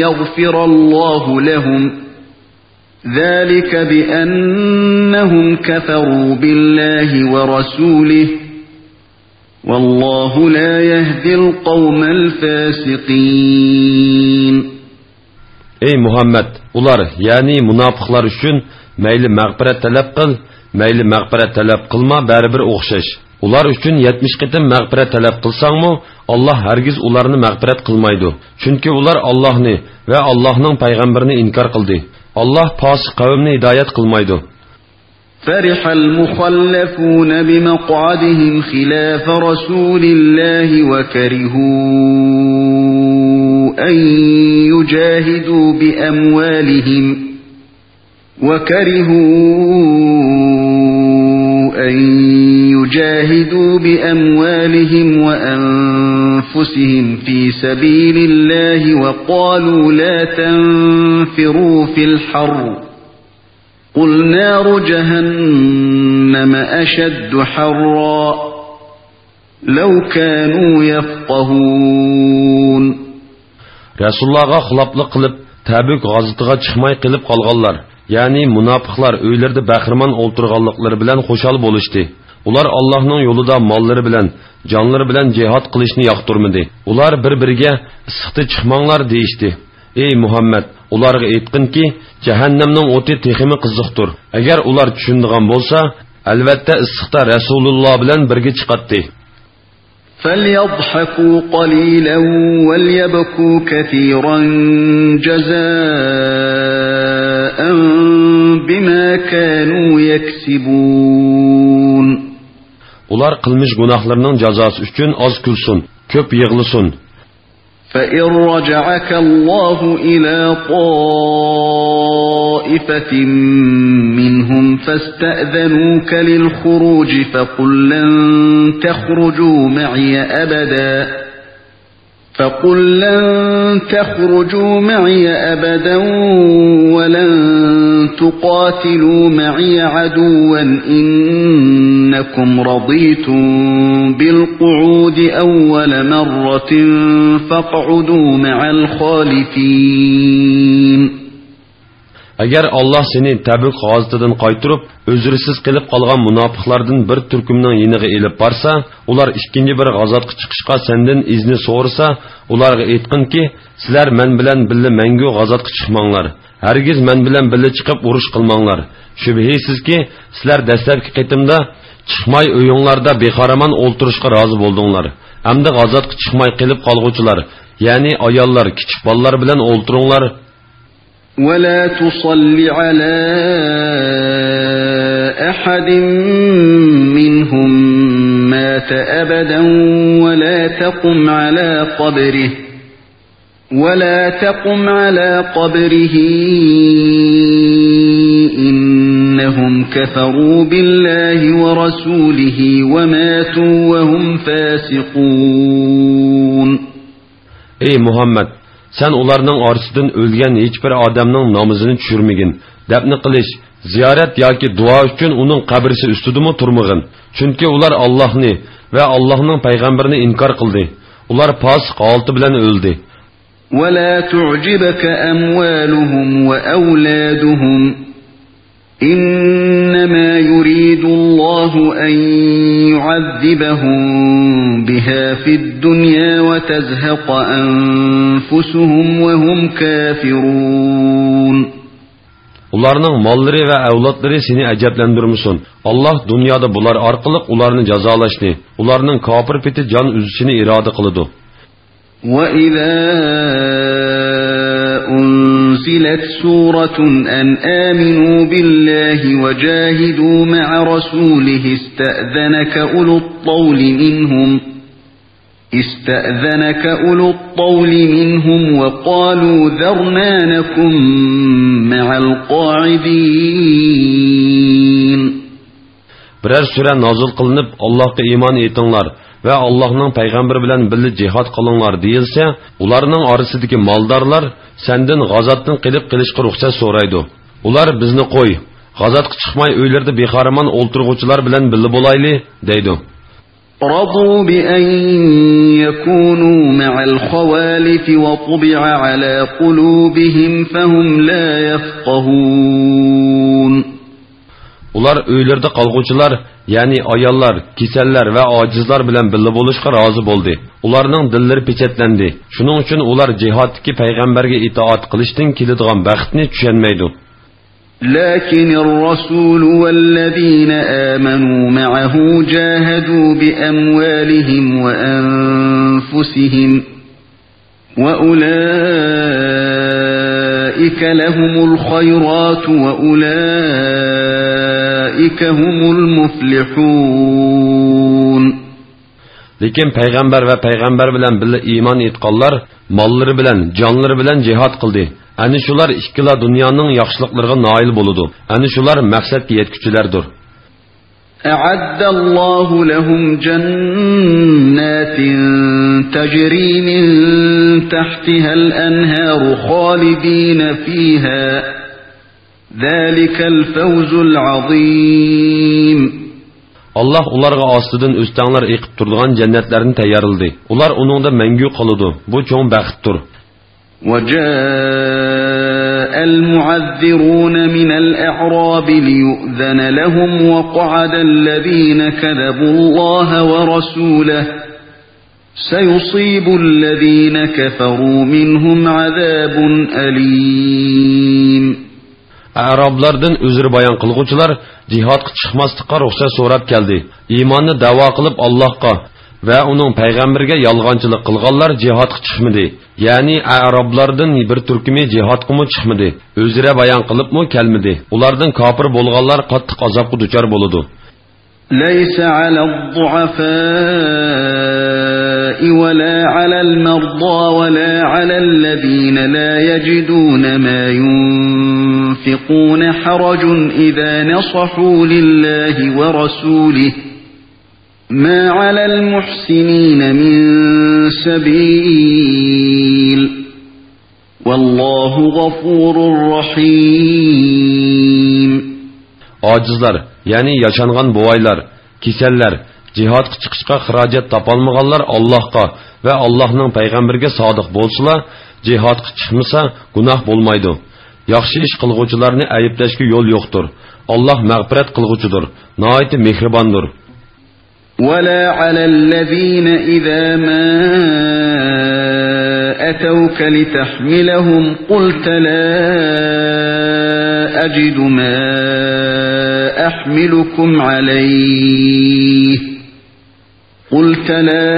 يغفر الله لهم ذلك بأنهم كفروا بالله ورسوله والله لا يهدي القوم الفاسقين. ئەي مۇھەممەد، ئۇلار، يەنى مۇناپىقلار ئۈچۈن مەيلى مەغپىرەت تەلەپ قىل، مەيلى مەغپىرەت تەلەپ قىلما، بەرىبىر ئوخشاش. ئۇلار ئۈچۈن يەتمىش قېتىم مەغپىرەت تەلەپ قىلساڭمۇ، ئاللاھ ھەرگىز ئۇلارنى مەغپىرەت قىلمايدۇ. چۈنكى ئۇلار ئاللاھنى ۋە ئاللاھنىڭ پەيغەمبىرىنى ئىنكار قىلدى. ئاللاھ پاسىق قەۋمنى ھىدايەت قىلمايدۇ. فرح المخلفون بمقعدهم خلاف رسول الله وكرهوا أن يجاهدوا بأموالهم، وكرهوا أن يجاهدوا بأموالهم وأنفسهم في سبيل الله وقالوا لا تنفروا في الحر، قل نار جهنم أشد حرا، لو كانوا يفقهون. رەسۇللارغا خىلاپلىق قىلىپ، تەبۈك غازىتىغا چىقماي قېلىپ قالغانلار، يەنى مۇناپىقلار ئۆيلىرىدە بەخىرمان ئولتۇرغانلىقلىرى بىلەن خۇشال بولۇشتى. ئۇلار ئاللاھنىڭ يولىدا ماللىرى بىلەن، جانلىرى بىلەن جىھاد قىلىشنى ياقتۇرمىدى. ئۇلار بىر-بىرىگە ئىسسىقتا چىقماڭلار دېيىشتى. ئەي مۇھەممەد، ئۇلارغا ئېيتقىنكى، جەھەننەمنىڭ ئوتى تېخىمۇ قىزىقتۇر. ئەگەر ئۇلار چۈشىنىدىغان بولسا، ئەلۋەتتە ئىسسىقتا رەسۇلۇللا بىلەن بىرگە چىقاتتى. فليضحكوا قليلا وليبكوا كثيرا جزاء بما كانوا يكسبون. ئۇلار قىلمىش گۇناھلىرىنىڭ جازاسى ئۈچۈن ئاز كۈلسۇن، كۆپ يىغلىسۇن. فإن رجعك الله إلى طائفة منهم فاستأذنوك للخروج فقل لن تخرجوا معي أبدا، فقل لن تخرجوا معي أبدا ولن تقاتلوا معي عدوا إنكم رضيتم بالقعود أول مرة فاقعدوا مع الخالفين. ئەگەر ئاللاھ سېنى تەبۈك غازىتىدىن قايتۇرۇپ، ئۆزرىسىز قېلىپ قالغان مۇناپىقلاردىن بىر تۈركۈمنىڭ يېنىغا ئېلىپ بارسا، ئۇلار ئىككىنچى بىر غازاتقا چىقىشقا سەندىن ئىزنى سورىسا، ئۇلارغا ئېيتقىنكى، سىلەر مەن بىلەن بىللە مەڭگۈ غازاتقا چىقماڭلار. ھەرگىز مەن بىلەن بىللە چىقىپ ئۇرۇش قىلماڭلار. شۈبھىسىزكى، سىلەر دەسلەپكى قېتىمدا چىقماي ئۆيۈڭلاردا بىخارىمان ئولتۇرۇشقا رازى بولدۇڭلار. ئەمدى غازاتقا چىقماي قېلىپ قالغۇچىلار، يەنى ئاياللار، كىچىك بالىلار بىلەن ئولتۇرۇڭلار. ولا تصل على أحد منهم مات أبدا ولا تقم على قبره، ولا تقم على قبره إنهم كفروا بالله ورسوله وماتوا وهم فاسقون. ئەي مۇھەممەد، سەن ئۇلارنىڭ ئارىسىدىن ئۆلگەن ھېچبىر ئادەمنىڭ نامىزىنى چۈشۈرمىگىن. دەپنە قىلىش، زىيارەت ياكى دۇئا ئۈچۈن ئۇنىڭ قەبرىسى ئۈستىدىمۇ تۇرمىغىن. چۈنكى ئۇلار ئاللاھنى ۋە ئاللاھنىڭ پەيغەمبىرىنى ئىنكار قىلدى. ئۇلار پاسىق ھالىتى بىلەن ئۆلدى. ولا تعجبك أموالهم وأولادهم إنما يريد الله أن يعذبهم بها في الدنيا وتزهق أنفسهم وهم كافرون. ئۇلارنىڭ ماللىرى ۋە ئەۋلادلىرى سېنى ئەجەبلەندۈرمىسۇن. ئاللاھ دۇنيادا بۇلار ئارقىلىق ئۇلارنى جازالاشنى، ئۇلارنىڭ كاپىر پېتى جان ئۈزۈشىنى ئىرادە قىلىدۇ. وإذا أنزلت سورة أن آمنوا بالله وجاهدوا مع رسوله استأذنك أولو الطول منهم، استأذنك أولو الطول منهم وقالوا ذرنا نكن مع القاعدين. بىرەر سۈرە نازىل قىلىنىپ، ئاللاھقا ئىمان ئېيتىڭلار ۋە ئاللاھنىڭ پەيغەمبىرى بىلەن بىللە جىھاد قىلىڭلار دېيىلسە، ئۇلارنىڭ ئارىسىدىكى مالدارلار سەندىن غازاتتىن قېلىپ قېلىشقا رۇخسەت سورايدۇ. ئۇلار بىزنى قوي، غازاتقا چىقماي ئۆيلىرىدە بىخارىمان ئولتۇرغۇچىلار بىلەن بىللە بولايلى دەيدۇ. رضوا بأن يكونوا مع الخوالف وطبع على قلوبهم فهم لا يفقهون. ئۇلار ئۆيلىرىدە قالغۇچىلار، يەنى ئاياللار، كېسەللەر ۋە ئاجىزلار بىلەن بىللە بولۇشقا رازى بولدى. ئۇلارنىڭ دىللىرى پېچەتلەندى. شۇنىڭ ئۈچۈن ئۇلار جىھادتىكى پەيغەمبەرگە ئىتائەت قىلىشتىن كېلىدىغان بەختنى چۈشەنمەيدۇ. لكن الرسول والذين آمنوا معه جاهدوا بأموالهم وأنفسهم وأولئك لهم الخيرات وأولئك هم المفلحون. لېكىن پەيغەمبەر ۋە پەيغەمبەر بىلەن بىللە ئىمان ئېيتقانلار ماللىرى بىلەن، جانلىرى بىلەن جىھاد قىلدى. ئەنە شۇلار ئىككىلا دۇنيانىڭ ياخشىلىقلىرىغا نائىل بولىدۇ. ئەنە شۇلار مەقسەتكە يەتكۈچىلەردۇر. أعد الله لهم جنات تجري من تحتها الأنهار خالدين فيها ذلك الفوز العظيم. ئاللاھ ئۇلارغا ئاستىدىن ئۆستەڭلەر ئېقىپ تۇرىدىغان جەننەتلەرنى تەييارلىدى. ئۇلار ئۇنىڭدا مەڭگۈ قالىدۇ. بۇ چوڭ بەختتۇر. وجاء المعذرون من الأعراب ليؤذن لهم وقعد الذين كذبوا الله ورسوله سيصيب الذين كفروا منهم عذاب أليم. ئەرابلاردىن ئۆزرە بايان قىلغۇچىلار جىھادقا چىقماسلىققا رۇخسەت سوراپ كەلدى. ئىماننى دەۋا قىلىپ ئاللاھقا ۋە ئۇنىڭ پەيغەمبىرىگە يالغانچىلىق قىلغانلار جىھادقا چىقمىدى. يەنى ئەرابلاردىن بىر تۈركۈمى جىھادقىمۇ چىقمىدى. ئۆزرە بايان قىلىپمۇ كەلمىدى. ئۇلاردىن كاپىر بولغانلار قاتتىق ئازابقا دۇچار بولىدۇ. ليس على الضعفاء ولا على المرضى ولا على الذين لا يجدون ما ينفقون حرج إذا نصحوا لله ورسوله، ما على المحسنين من سبيل، والله غفور رحيم. ئاجىزلار، يەنى ياشانغان بوۋايلار، كېسەللەر، جىھادقا چىقىشقا خىراجەت تاپالمىغانلار ئاللاھقا ۋە ئاللاھنىڭ پەيغەمبىرىگە سادىق بولسىلا، جىھادقا چىقمىسا، گۇناھ بولمايدۇ. ياخشى ئىش قىلغۇچىلارنى ئەيىبلەشكە يول يوقتۇر. ئاللاھ مەغپىرەت قىلغۇچىدۇر، ناھايىتى مېھرىباندۇر. ولا على الذين إذا ما أتوك لتحملهم قلت لا أجد ما أحملكم عليه، قلت لا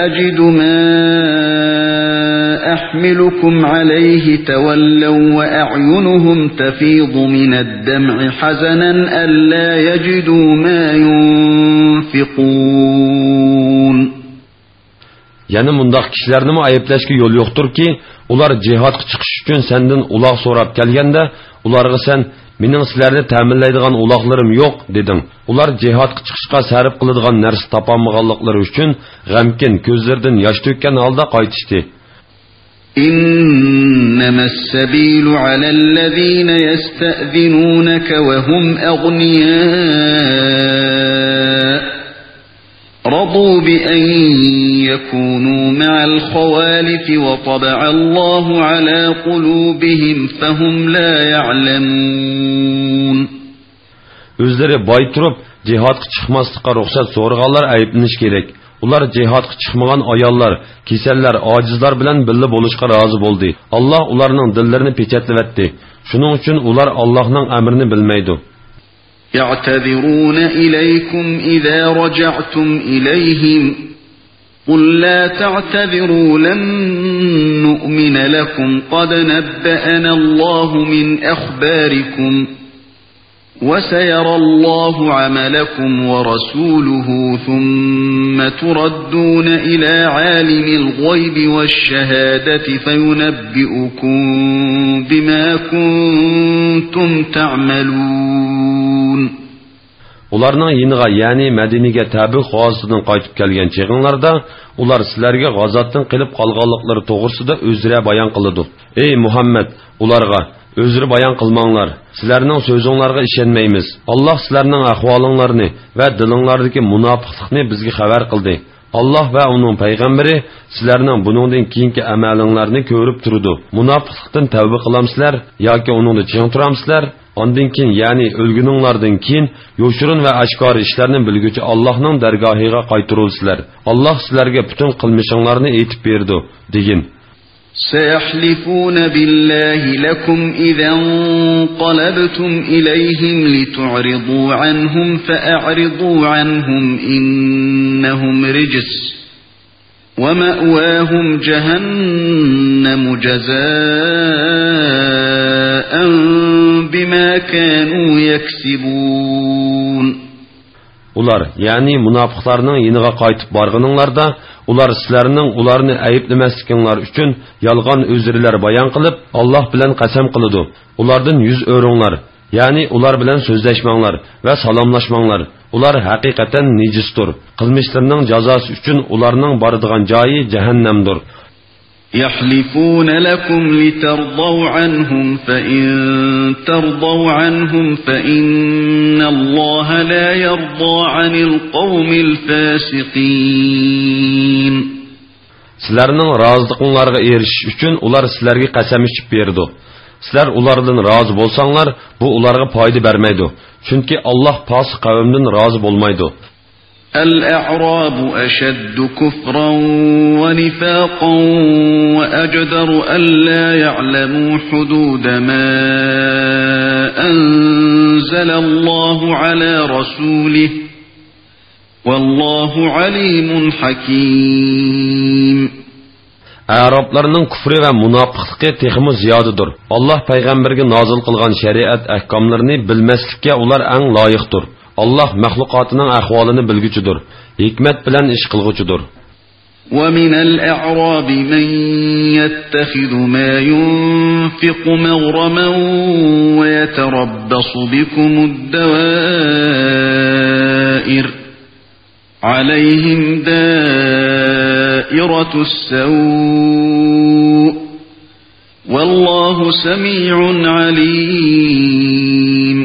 أجد ما أحملكم عليه تولوا وأعينهم تفيض من الدمع حزنا ألا يجدوا ما ينفقون. يەنە مۇنداق كىشىلەرنىمۇ ئەيىبلەشكە يول يوقتۇر كى، ئۇلار جىھادقا چىقىش ئۈچۈن سەندىن ئۇلاغ سوراپ كەلگەندە، ئۇلارغا سەن، مېنىڭ سىلەرنى تەمىنلەيدىغان ئۇلاغلىرىم يوق، دېدىڭ. ئۇلار جىھادقا چىقىشقا سەرپ قىلىدىغان نەرسە تاپالمىغانلىقلىرى ئۈچۈن غەمكىن، كۆزلىرىدىن ياش تۆككەن ھالدا قايتىشتى. إنما السبيل على الذين يستأذنونك وهم أغنياء، رضوا بأن يكونوا مع الخوالف وطبع الله على قلوبهم فهم لا يعلمون. ئۆزلىرى باي تۇرۇپ، جىھادقا چىقماسلىققا رۇخسەت سورىغانلار ئەيىبلىنىشى كېرەك. ئۇلار جىھادقا چىقمىغان ئاياللار، كېسەللەر، ئاجىزلار بىلەن بىللە بولۇشقا رازى بولدى. ئاللاھ ئۇلارنىڭ دىللىرىنى پېچەتلىۋەتتى. شۇنىڭ ئۈچۈن ئۇلار ئاللاھنىڭ ئەمرىنى بىلمەيدۇ. يعتذرون إليكم إذا رجعتم إليهم، قل لا تعتذروا لن نؤمن لكم قد نبأنا الله من أخباركم، وسيرى الله عملكم ورسوله ثم تردون إلى عالم الغيب والشهادة فينبئكم بما كنتم تعملون. ئۇلارنىڭ يېنىغا، يەنى مەدىنىگە تەبۈك غازىسىدىن قايتىپ كەلگەن چېغىڭلاردا، ئۇلار سىلەرگە غازاتتىن قېلىپ قالغانلىقلىرى توغرىسىدا ئۆزرە بايان قىلىدۇ. ئەي مۇھەممەد، ئۇلارغا، ئۆزرە بايان قىلماڭلار، سىلەرنىڭ سۆزۈڭلارغا ئىشەنمەيمىز. ئاللاھ سىلەرنىڭ ئەھۋالىڭلارنى ۋە دىلىڭلاردىكى مۇناپىقلىقنى بىزگە خەۋەر قىلدى. ئاللاھ ۋە ئۇنىڭ پەيغەمبىرى سىلەرنىڭ بۇنىڭدىن كېيىنكى ئەمەلىڭلارنى كۆرۈپ تۇرىدۇ. مۇناپىقلىقتىن تەۋبە قىلامسىلەر ياكى ئۇنىڭدا چىڭ تۇرامسىلەر؟ ئاندىن كېيىن، يەنى ئۆلگىنىڭلاردىن كېيىن، يوشۇرۇن ۋە ئاشكارا ئىشلارنى بىلگۈچى ئاللاھنىڭ دەرگاھىغا قايتۇرۇلىسىلەر. ئاللاھ سىلەرگە پۈتۈن قىلمىشىڭلارنى ئېيتىپ بېرىدۇ، دېگىن. سيحلفون بالله لكم إذا انقلبتم إليهم لتعرضوا عنهم فأعرضوا عنهم إنهم رجس، ومأواهم جهنم جزاء بما كانوا يكسبون. ئۇلار، يەنى مۇناپىقلارنىڭ يېنىغا قايتىپ بارغىنىڭلاردا، ئۇلار سىلەرنىڭ ئۇلارنى ئەيىبلىمەسلىكىڭلار ئۈچۈن يالغان ئۆزرىلەر بايان قىلىپ، ئاللاھ بىلەن قەسەم قىلىدۇ. ئۇلاردىن يۈز ئۆرۈڭلار، يەنى ئۇلار بىلەن سۆزلەشمەڭلار ۋە سالاملاشماڭلار. ئۇلار ھەقىقەتەن نىجىستۇر. قىلمىشلىرىنىڭ جازاسى ئۈچۈن ئۇلارنىڭ بارىدىغان جايى جەھەننەمدۇر. يحلفون لكم لترضوا عنهم، فإن ترضوا عنهم فإن الله لا يرضى عن القوم الفاسقين. سىلەرنىڭ رازىلىقىڭلارغا ئېرىشىش ئۈچۈن ئۇلار سىلەرگە قەسەم ئىچىپ بېرىدۇ. سىلەر ئۇلاردىن رازى بولساڭلار، بۇ ئۇلارغا پايدا بەرمەيدۇ. چۈنكى ئاللاھ پاسىق قەۋمدىن رازى بولمايدۇ. الأعراب أشد كفرا ونفاقا وأجدر ألا يعلموا حدود ما أنزل الله على رسوله، والله عليم حكيم. ئەرابلارنىڭ كۇفرى ۋە مۇناپىقلىقى تېخىمۇ زىيادىدۇر. ئاللاھ پەيغەمبەرگە نازىل قىلغان شەرىئەت ئەھكاملىرىنى بىلمەسلىككە ئۇلار ئەڭ لايىقتۇر. ئاللاھ مەخلۇقاتىنىڭ ئەھۋالىنى بىلگۈچىدۇر، ھېكمەت بىلەن ئىش قىلغۇچىدۇر. ومن الأعراب من يتخذ ما ينفق مغرما ويتربص بكم الدوائر، عليهم دائرة السوء، والله سميع عليم.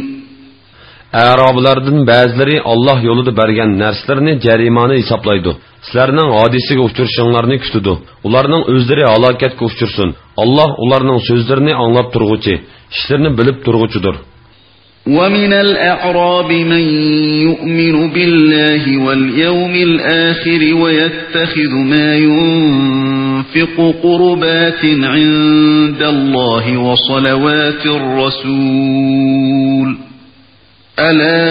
ئەرابىلاردىن بەزىلىرى ئاللاھ يولىدا بەرگەن نەرسىلىرىنى جەرىمانە ھېسابلايدۇ. سىلەرنىڭ ھادىسىگە ئۇچرىشىڭلارنى كۈتىدۇ. ئۇلارنىڭ ئۆزلىرى ھالاكەتكە ئۇچرىسۇن. ئاللاھ ئۇلارنىڭ سۆزلىرىنى ئاڭلاپ تۇرغۇچى، ئىشلىرىنى بىلىپ تۇرغۇچىدۇر. ومن الأعراب من يؤمن بالله واليوم الآخر ويتخذ ما ينفق قربات عند الله وصلوات الرسول، ألا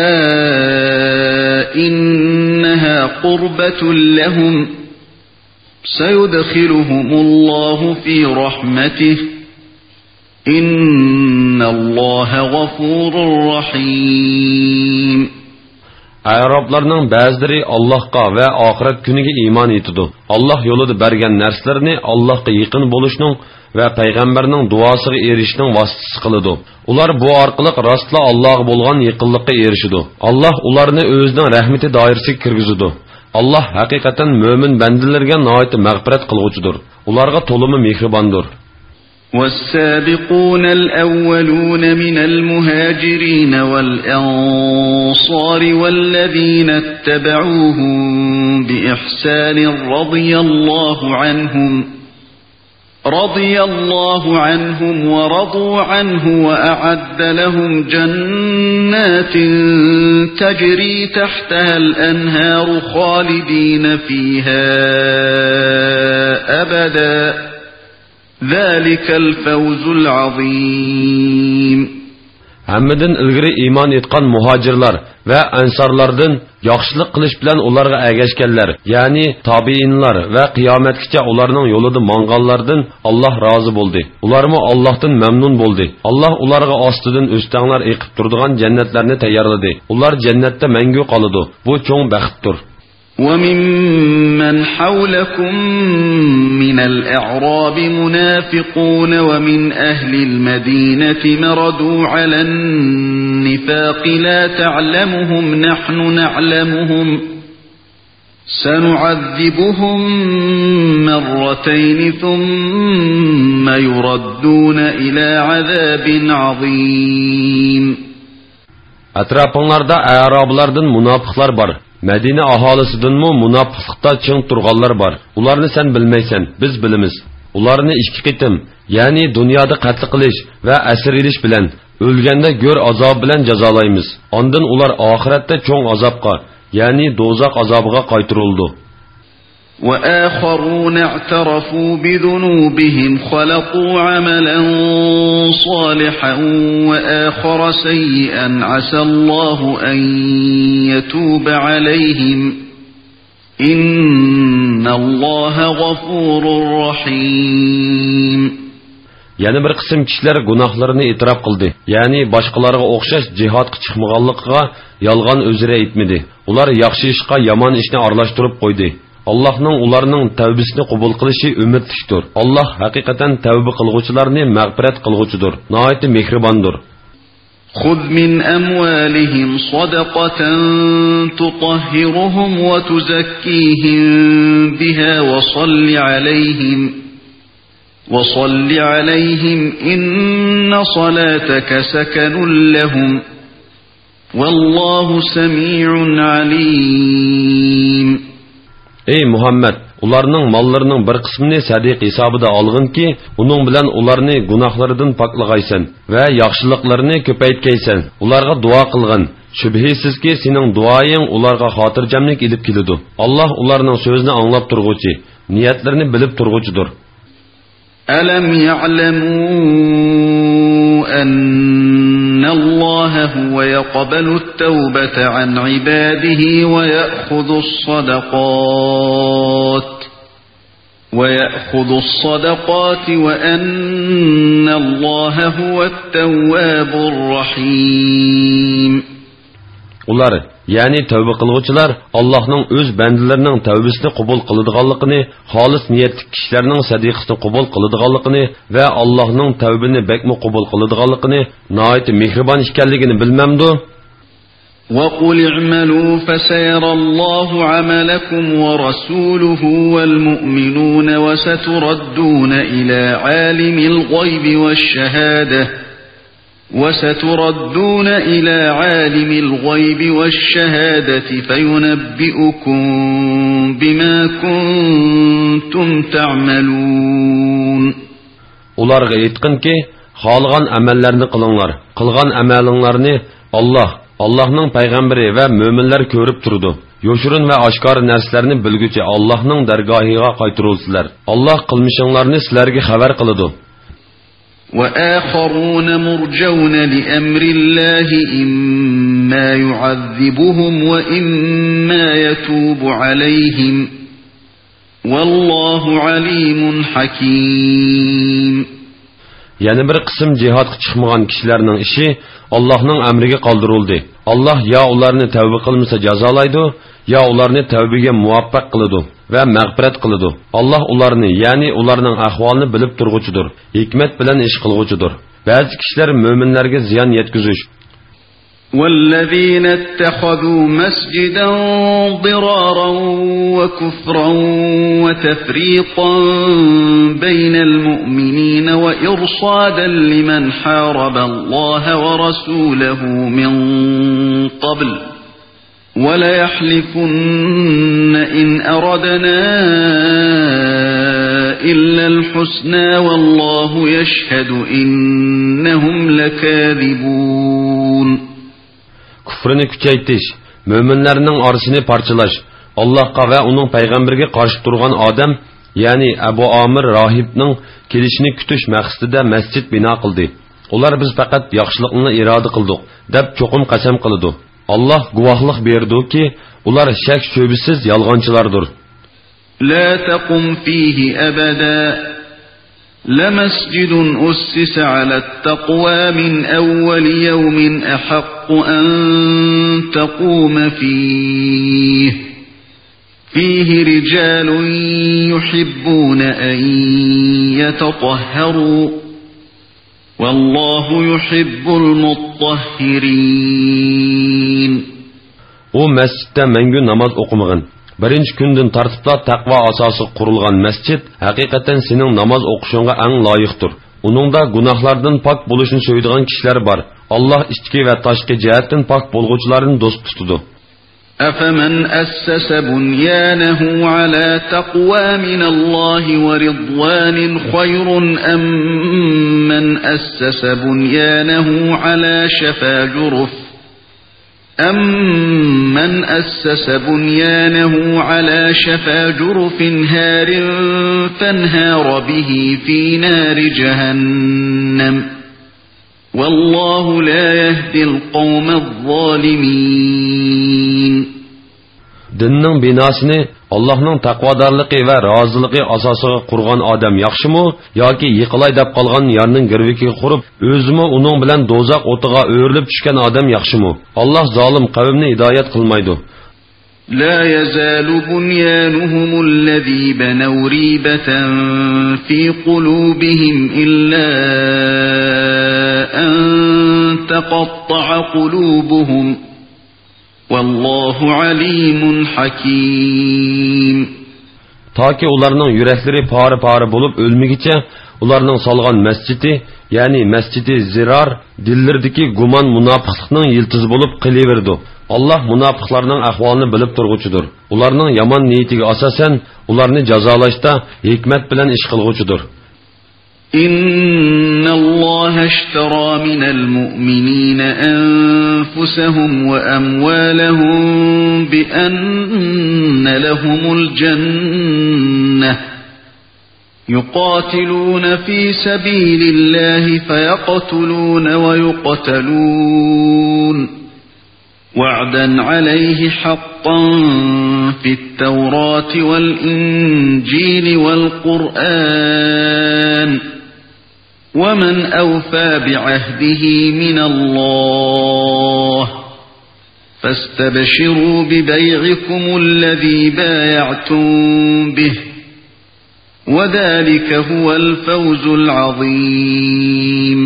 إنها قربة لهم، سيدخلهم الله في رحمته، إن الله غفور رحيم. ئەرابلارنىڭ بەزىلىرى ئاللاھقا ۋە ئاخىرەت كۈنىگە ئىمان ئېيتىدۇ. ئاللاھ يولىدا بەرگەن نەرسىلىرىنى ئاللاھقا يېقىن بولۇشنىڭ ۋە پەيغەمبەرنىڭ دۇئاسىغا ئېرىشىشنىڭ ۋاسىتىسى قىلىدۇ. ئۇلار بۇ ئارقىلىق راستلا ئاللاھقا بولغان يېقىنلىققا ئېرىشىدۇ. ئاللاھ ئۇلارنى ئۆزىنىڭ رەھمىتى دائىرىسىگە كىرگۈزىدۇ. ئاللاھ ھەقىقەتەن مۆمىن بەندىلىرىگە ناھايىتى مەغپىرەت قىلغۇچىدۇر. ئۇلارغا تولىمۇ مېھرىباندۇر. والسابقون الأولون من المهاجرين والأنصار والذين اتبعوهم بإحسان رضي الله عنهم، رضي الله عنهم ورضوا عنه وأعد لهم جنات تجري تحتها الأنهار خالدين فيها أبدا، ذلك الفوز العظيم. ھەممىدىن ئىلگىرى ئىمان ئېيتقان مۇھاجىرلار ۋە ئەنسارلاردىن، ياخشىلىق قىلىش بىلەن ئۇلارغا ئەگەشكەنلەر، يەنى تابىئىنلار ۋە قىيامەتكىچە ئۇلارنىڭ يولىدا ماڭغانلاردىن ئاللاھ رازى بولدى. ئۇلارمۇ ئاللاھتىن مەمنۇن بولدى. ئاللاھ ئۇلارغا ئاستىدىن ئۆستەڭلەر ئېقىپ تۇرىدىغان جەننەتلەرنى تەييارلىدى. ئۇلار جەننەتتە مەڭگۈ قالىدۇ. بۇ چوڭ بەختتۇر. وممن حولكم من الأعراب منافقون ومن أهل المدينة مردوا على النفاق لا تعلمهم نحن نعلمهم سنعذبهم مرتين ثم يردون إلى عذاب عظيم. ئەتراپىڭلاردا ئەرابىلاردىن مۇناپىقلار بار. مەدىنە ئاھالىسىدىنمۇ مۇناپىقلىقتا چىڭ تۇرغانلار بار. ئۇلارنى سەن بىلمەيسەن، بىز بىلىمىز. ئۇلارنى ئىككى قېتىم، يەنى دۇنيادا قەتل قىلىش ۋە ئەسىر ئېلىش بىلەن، ئۆلگەندە گۆر ئازابى بىلەن جازالايمىز. ئاندىن ئۇلار ئاخىرەتتە چوڭ ئازابقا، يەنى دوزاخ ئازابىغا قايتۇرۇلىدۇ. وآخرون اعترفوا بذنوبهم خلطوا عملا صالحا وآخر سيئا عسى الله أن يتوب عليهم، إن الله غفور رحيم. يەنە بىر قىسىم كىشىلەر گۇناھلىرىنى ئېتىراپ قىلدى، يەنى باشقىلارغا ئوخشاش جىھادقا چىقمىغانلىقىغا يالغان ئۆزرە ئېيتمىدى. ئۇلار ياخشى ئىشقا يامان ئىشنى ئارىلاشتۇرۇپ قويدى. ئاللاھنىڭ ئۇلارنىڭ تەۋبىسىنى قوبۇل قىلىشى ئۈمىدلىكتۇر. ئاللاھ ھەقىقەتەن تەۋبە قىلغۇچىلارنى مەغپىرەت قىلغۇچىدۇر، ناھايىتى مېھرىباندۇر. خذ من أموالهم صدقة تطهرهم وتزكيهم بها وصل عليهم، وصل عليهم إن صلاتك سكن لهم، والله سميع عليم. ئەي مۇھەممەد، ئۇلارنىڭ ماللىرىنىڭ بىر قىسمىنى سەدىقە ھېسابىدا ئالغىنكى، ئۇنىڭ بىلەن ئۇلارنى گۇناھلىرىدىن پاكلىغايسەن ۋە ياخشىلىقلىرىنى كۆپەيتكەيسەن. ئۇلارغا دۇئا قىلغىن. شۈبھىسىزكى، سېنىڭ دۇئايىڭ ئۇلارغا خاتىرجەملىك ئېلىپ كېلىدۇ. ئاللاھ ئۇلارنىڭ سۆزىنى ئاڭلاپ تۇرغۇچى، نىيەتلىرىنى بىلىپ تۇرغۇچىدۇر. ألم يعلموا أن الله هو يقبل التوبة عن عباده ويأخذ الصدقات، ويأخذ الصدقات وأن الله هو التواب الرحيم. ئۇلار، يەنى تەۋبە قىلغۇچىلار، ئاللاھنىڭ ئۆز بەندىلىرىنىڭ تەۋبىسىنى قوبۇل قىلىدىغانلىقىنى، خالىس نىيەتلىك كىشىلەرنىڭ سەدىقىسىنى قوبۇل قىلىدىغانلىقىنى ۋە ئاللاھنىڭ تەۋبىنى بەكمۇ قوبۇل قىلىدىغانلىقىنى، ناھايىتى مېھرىبان ئىكەنلىكىنى بىلمەمدۇ؟ وقل اعملوا فسيرى الله عملكم ورسوله والمؤمنون وستردون إلى عالم الغيب والشهادة وستردون إلى عالم الغيب والشهادة فينبئكم بما كنتم تعملون. ئۇلارغا ئېيتقىنكى، خالىغان ئەمەللەرنى قىلىڭلار، قىلغان ئەمەلىڭلارنى ئاللاھ، ئاللاھنىڭ پەيغەمبىرى ۋە مۆمىنلەر كۆرۈپ تۇرىدۇ. يوشۇرۇن ۋە ئاشكارا نەرسىلەرنى بىلگۈچى ئاللاھنىڭ دەرگاھىغا قايتۇرۇلىسىلەر. ئاللاھ قىلمىشىڭلارنى سىلەرگە خەۋەر قىلىدۇ. وآخرون مرجون لأمر الله إما يعذبهم وإما يتوب عليهم والله عليم حكيم. يەنە بىر قىسىم جىھادقا چىقمىغان كىشىلەرنىڭ ئىشى ئاللاھنىڭ ئەمرىگە قالدۇرۇلدى. ئاللاھ يا ئۇلارنى تەۋبە قىلمىسا جازالايدۇ، يا ئۇلارنى تەۋبىگە مۇۋەپپەق قىلىدۇ ۋە مەغپىرەت قىلىدۇ. ئاللاھ ئۇلارنى، يەنى ئۇلارنىڭ ئەھۋالىنى بىلىپ تۇرغۇچىدۇر، ھېكمەت بىلەن ئىش قىلغۇچىدۇر. بەزى كىشىلەر مۆمىنلەرگە زىيان يەتكۈزۈش، والذين اتخذوا مسجدا ضرارا وكفرا وتفريقا بين المؤمنين وإرصادا لمن حارب الله ورسوله من قبل وليحلفن إن أردنا إلا الحسنى والله يشهد إنهم لكاذبون. كۇفرىنى كۈچەيتىش، مۆمىنلەرنىڭ ئارىسىنى پارچىلاش، ئاللاھقا ۋە ئۇنىڭ پەيغەمبىرىگە قارشى تۇرغان ئادەم، يەنى ئەبۇ ئامىر راھىبنىڭ كېلىشىنى كۈتۈش مەقسىتىدە مەسچىت بىنا قىلدى. ئۇلار، بىز پەقەت ياخشىلىقنىلا ئىرادە قىلدۇق، دەپ چوقۇم قەسەم قىلىدۇ. ئاللاھ گۇۋاھلىق بېرىدۇكى، ئۇلار شەك-شۈبھىسىز يالغانچىلاردۇر. لا تقم فيه أبدا لمسجد أسس على التقوى من أول يوم أحق أن تقوم فيه فيه رجال يحبون أن يتطهروا والله يحب المطهرين. ئۇ مەسچىتتە مەڭگۈ ناماز ئوقۇمىغىن. بىرىنچى كۈندىن تارتىپلا تەقۋا ئاساسىغا قۇرۇلغان مەسچىت ھەقىقەتەن سېنىڭ ناماز ئوقۇشۇڭغا ئەڭ لايىقتۇر. ئۇنىڭدا گۇناھلاردىن پاك بولۇشنى سۆيىدىغان كىشىلەر بار. ئاللاھ ئىچكى ۋە تاشقى جەھەتتىن پاك بولغۇچىلاردىن دوست تۇتىدۇ. أفمن أسس بنيانه على تقوى من الله ورضوان خير أم من أسس بنيانه على شفا جرف أمن أسس بنيانه على شفا جرف هار فانهار به في نار جهنم والله لا يهدي القوم الظالمين. دىننىڭ بىناسىنى ئاللاھنىڭ تەقۋادارلىقى ۋە رازىلىقى ئاساسىغا قۇرغان ئادەم ياخشىمۇ ياكى يىقىلاي دەپ قالغان يارنىڭ گىرۋىكىگە قۇرۇپ، ئۆزىمۇ ئۇنىڭ بىلەن دوزاخ ئوتىغا ئۆرۈلۈپ چۈشكەن ئادەم ياخشىمۇ؟ ئاللاھ زالىم قەۋمنى ھىدايەت قىلمايدۇ. لا يزال بنيانهم الذي بنوا ريبة في قلوبهم إلا أن تقطع قلوبهم والله عليم حكيم. تاكى ئۇلارنىڭ يۈرەكلىرى پارە-پارە بولۇپ ئۆلمىگۈچە، ئۇلارنىڭ سالغان مەسچىتى، يەنى مەسچىتى زىرار، دىللىرىدىكى گۇمان مۇناپىقلىقنىڭ يىلتىزى بولۇپ قېلىۋېرىدۇ. ئاللاھ مۇناپىقلارنىڭ ئەھۋالىنى بىلىپ تۇرغۇچىدۇر. ئۇلارنىڭ يامان نىيىتىگە ئاساسەن، ئۇلارنى جازالاشتا ھېكمەت بىلەن ئىش قىلغۇچىدۇر. إن الله اشترى من المؤمنين أنفسهم وأموالهم بأن لهم الجنة يقاتلون في سبيل الله فيقتلون ويقتلون وعدا عليه حقا في التوراة والإنجيل والقرآن ومن أوفى بعهده من الله فاستبشروا ببيعكم الذي بايعتم به وذلك هو الفوز العظيم.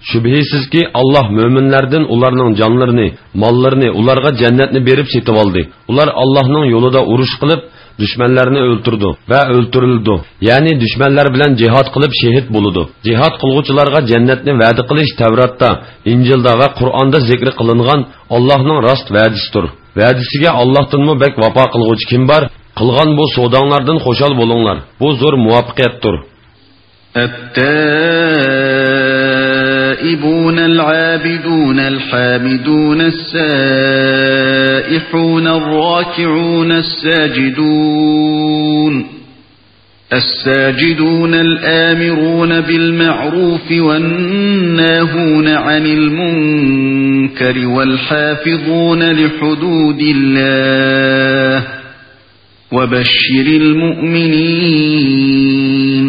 شۈبھىسىزكى، ئاللاھ مۆمىنلەردىن ئۇلارنىڭ جانلىرىنى، ماللىرىنى ئۇلارغا جەننەتنى بېرىپ سېتىۋالدى. ئۇلار ئاللاھنىڭ يولىدا ئۇرۇش قىلىپ، دۈشمەنلەرنى ئۆلتۈرىدۇ ۋە ئۆلتۈرۈلىدۇ. يەنى دۈشمەنلەر بىلەن جىھاد قىلىپ شېھىت بولىدۇ. جىھاد قىلغۇچىلارغا جەننەتنى ۋەدە قىلىش تەۋراتتا، ئىنجىلدا ۋە قۇرئاندا زىكرى قىلىنغان ئاللاھنىڭ راست ۋەدىسىدۇر. ۋەدىسىگە ئاللاھتىنمۇ بەك ۋاپا قىلغۇچى كىم بار؟ قىلغان بۇ سوداڭلاردىن خۇشال بولۇڭلار. بۇ زور مۇۋەپپەقىيەتتۇر. التائبون العابدون الحامدون السائحون الراكعون الساجدون الساجدون الآمرون بالمعروف والناهون عن المنكر والحافظون لحدود الله وبشر المؤمنين.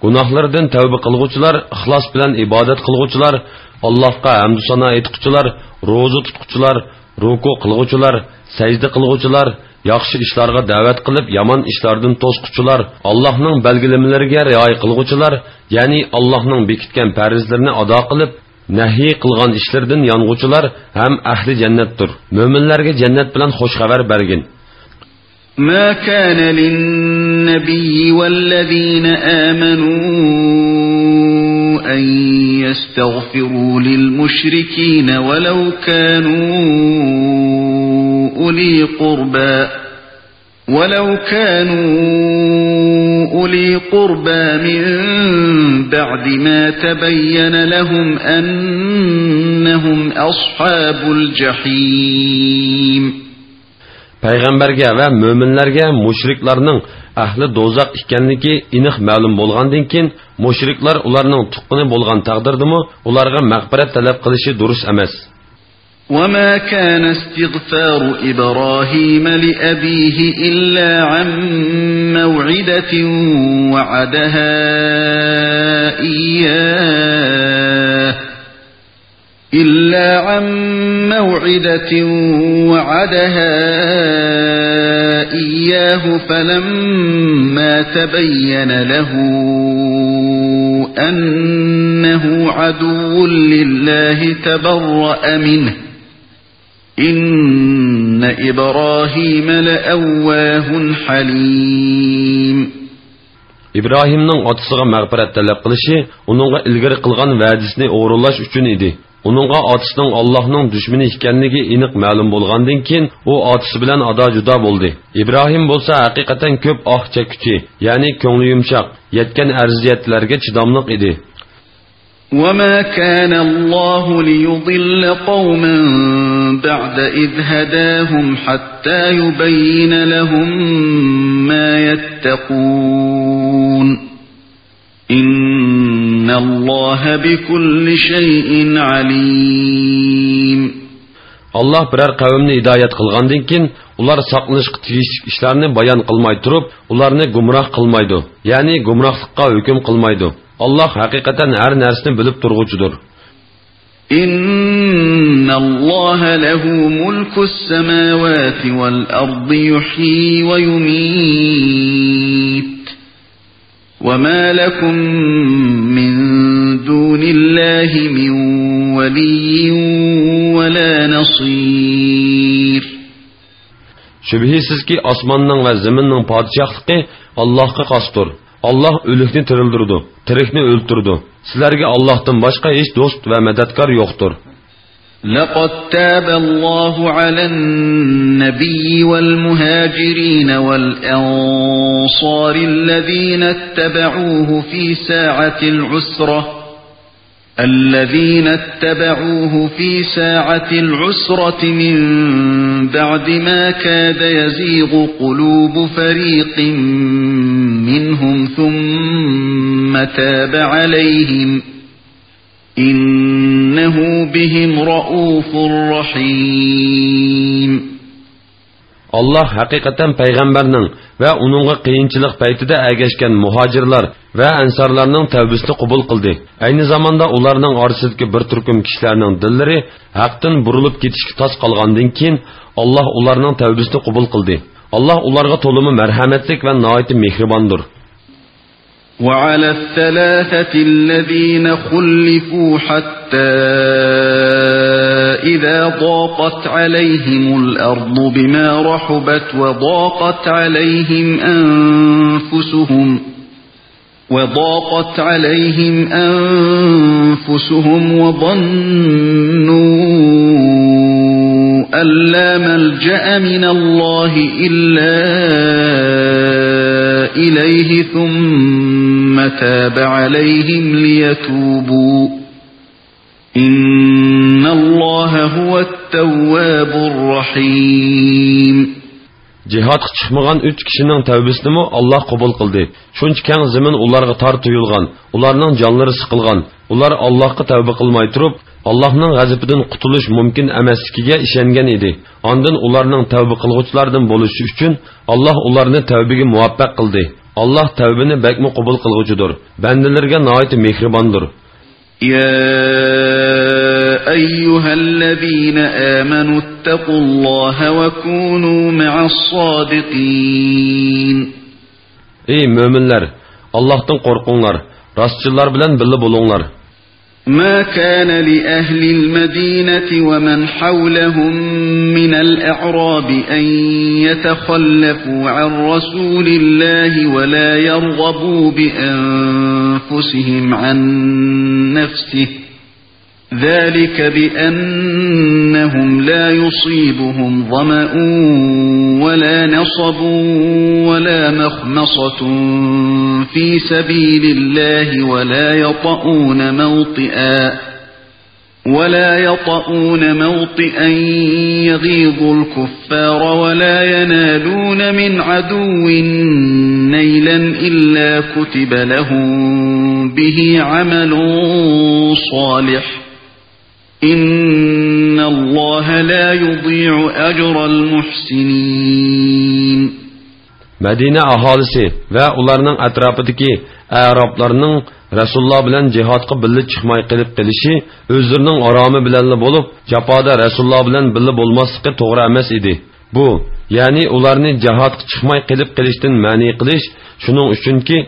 گۇناھلىرىدىن تەۋبە قىلغۇچىلار، ئىخلاس بىلەن ئىبادەت قىلغۇچىلار، ئاللاھقا ھەمدۇ سانا ئېيتقۇچىلار، روزا تۇتقۇچىلار، رۇكۇ قىلغۇچىلار، سەجدە قىلغۇچىلار، ياخشى ئىشلارغا دەۋەت قىلىپ، يامان ئىشلاردىن توسقۇچىلار، ئاللاھنىڭ بەلگىلىمىلىرىگە رىئايە قىلغۇچىلار، يەنى ئاللاھنىڭ بېكىتكەن پەرزلىرىنى ئادا قىلىپ، نەھيى قىلغان ئىشلىرىدىن يانغۇچىلار ھەم ئەھلى جەننەتتۇر. مۆمىنلەرگە جەننەت بىلەن خۇش خەۋەر بەرگىن. ما كان للنبي والذين آمنوا أن يستغفروا للمشركين ولو كانوا أولي قربى، ولو كانوا أولي قربى من بعد ما تبين لهم أنهم أصحاب الجحيم. پەيغەمبەرگە ۋە مۆمىنلەرگە مۇشرىكلارنىڭ ئەھلى دوزاخ ئىكەنلىكى ئېنىق مەلۇم بولغاندىن كېيىن، مۇشرىكلار ئۇلارنىڭ تۇغقىنى بولغان تەقدىردىمۇ ئۇلارغا مەغپىرەت تەلەپ قىلىشى دۇرۇس ئەمەس. وما كان استغفار إبراهيم لأبيه إلا عن موعدة وعدها إياه إلا عن موعدة وعدها إياه فلما تبين له أنه عدو لله تبرأ منه إن إبراهيم لأواه حليم. ئىبراھىمنىڭ ئاتىسىغا مەغپىرەت تەلەپ قىلىشى ئۇنىڭغا ئىلگىرى قىلغان ۋەدىسىنى ئورۇنلاش ئۈچۈن ئىدى. ئۇنىڭغا ئاتىسىنىڭ ئاللاھنىڭ دۈشمىنى ئىكەنلىكى ئېنىق مەلۇم بولغاندىن كېيىن، ئۇ ئاتىسى بىلەن ئادا-جۇدا بولدى. ئىبراھىم بولسا ھەقىقەتەن كۆپ ئاھ چەككۈچى، يەنى كۆڭلى يۇمشاق، يەتكەن ئەزىيەتلەرگە چىداملىق ئىدى. وما كان الله ليضل قوما بعد إذ هداهم حتى يبين لهم ما يتقون إن الله بكل شيء عليم. ئاللاھ بىرەر قەۋمنى ھىدايەت قىلغاندىن كېيىن، ئۇلار ساقلىنىشقا تېگىشلىك ئىشلارنى بايان قىلماي تۇرۇپ، ئۇلارنى گۇمراھ قىلمايدۇ، يەنى گۇمراھلىققا ھۆكۈم قىلمايدۇ. ئاللاھ ھەقىقەتەن ھەر نەرسىنى بىلىپ تۇرغۇچىدۇر. إن الله له ملك السماوات والأرض يحيي ويميت وما لكم من دون الله من ولي ولا نصير. شۈبھىسىزكى، ئاسماننىڭ ۋە زېمىننىڭ پادىشاھلىقى ئاللاھقا خاستۇر. ئاللاھ ئۆلۈكنى تىرىلدۈرىدۇ، تىرىكنى ئۆلتۈرىدۇ. سىلەرگە ئاللاھتىن باشقا ھېچ دوست ۋە مەدەتكار يوقتۇر. لقد تاب الله على النبي والمهاجرين والأنصار الذين اتبعوه في ساعة العسرة الذين اتبعوه في ساعة العسرة من بعد ما كاد يزيغ قلوب فريق منهم ثم تاب عليهم إنه بهم رءوف رحيم. ئاللاھ ھەقىقەتەن پەيغەمبەرنىڭ ۋە ئۇنىڭغا قىيىنچىلىق پەيتىدە ئەگەشكەن مۇھاجىرلار ۋە ئەنسارلارنىڭ تەۋبىسىنى قوبۇل قىلدى. ئەينى زاماندا ئۇلارنىڭ ئارىسىدىكى بىر تۈركۈم كىشىلەرنىڭ دىللىرى ھەقتىن بۇرۇلۇپ كېتىشكە تاس قالغاندىن كېيىن، ئاللاھ ئۇلارنىڭ تەۋبىسىنى قوبۇل قىلدى. ئاللاھ ئۇلارغا تولىمۇ مەرھەمەتلىك ۋە ناھايىتى مېھرىباندۇر. وعلى الثلاثة الذين خلفوا حتى إذا ضاقت عليهم الأرض بما رحبت وضاقت عليهم أنفسهم وضاقت عليهم أنفسهم وظنوا أن لا ملجأ من الله إلا إليه ثم تاب عليهم ليتوبوا إن الله هو التواب الرحيم. جىھادقا چىقمىغان ئۈچ كىشىنىڭ تەۋبىسىنىمۇ ئاللاھ قوبۇل قىلدى. شۇنچە كەڭ زېمىن ئۇلارغا تار تۇيۇلغان، ئۇلارنىڭ جانلىرى سىقىلغان، ئۇلار ئاللاھقا تەۋبە قىلماي تۇرۇپ، ئاللاھنىڭ غەزىپىدىن قۇتۇلۇش مۇمكىن ئەمەسلىكىگە ئىشەنگەن ئىدى. ئاندىن ئۇلارنىڭ تەۋبە قىلغۇچىلاردىن بولۇشى ئۈچۈن ئاللاھ ئۇلارنى تەۋبىگە مۇۋەپپەق قىلدى. ئاللاھ تەۋبىنى بەكمۇ قوبۇل قىلغۇچىدۇر، بەندىلىرىگە ناھايىتى مېھرىباندۇر. يا أيها الذين آمنوا اتقوا الله وكونوا مع الصادقين. ئەي مۆمىنلەر، ئاللاھتىن قورقۇڭلار، راستچىللار بىلەن بىللە بولۇڭلار. ما كان لأهل المدينة ومن حولهم من الأعراب أن يتخلفوا عن رسول الله ولا يرغبوا بأنفسهم عن نفسه، ذلك بأنهم لا يصيبهم ظمأ ولا نصب ولا مخمصة في سبيل الله ولا يطئون موطئا ولا يطئون موطئا يغيظ الكفار ولا ينالون من عدو نيلا إلا كتب لهم به عمل صالح إن الله لا يضيع أجر المحسنين. مەدىنە ئاھالىسى ۋە ئۇلارنىڭ ئەتراپىدىكى ئەرابلارنىڭ رەسۇلۇللا بىلەن جىھادقا بىللە چىقماي قېلىپ قېلىشى ئۆزلىرىنىڭ ھارامى بىلەنلا بولۇپ، جاپادا رەسۇلۇللا بىلەن بىللە بولماسلىقى توغرا ئەمەس ئىدى. بۇ، يەنى ئۇلارنى جىھادقا چىقماي قېلىپ قېلىشتىن مەنئى قىلىش شۇنىڭ ئۈچۈنكى،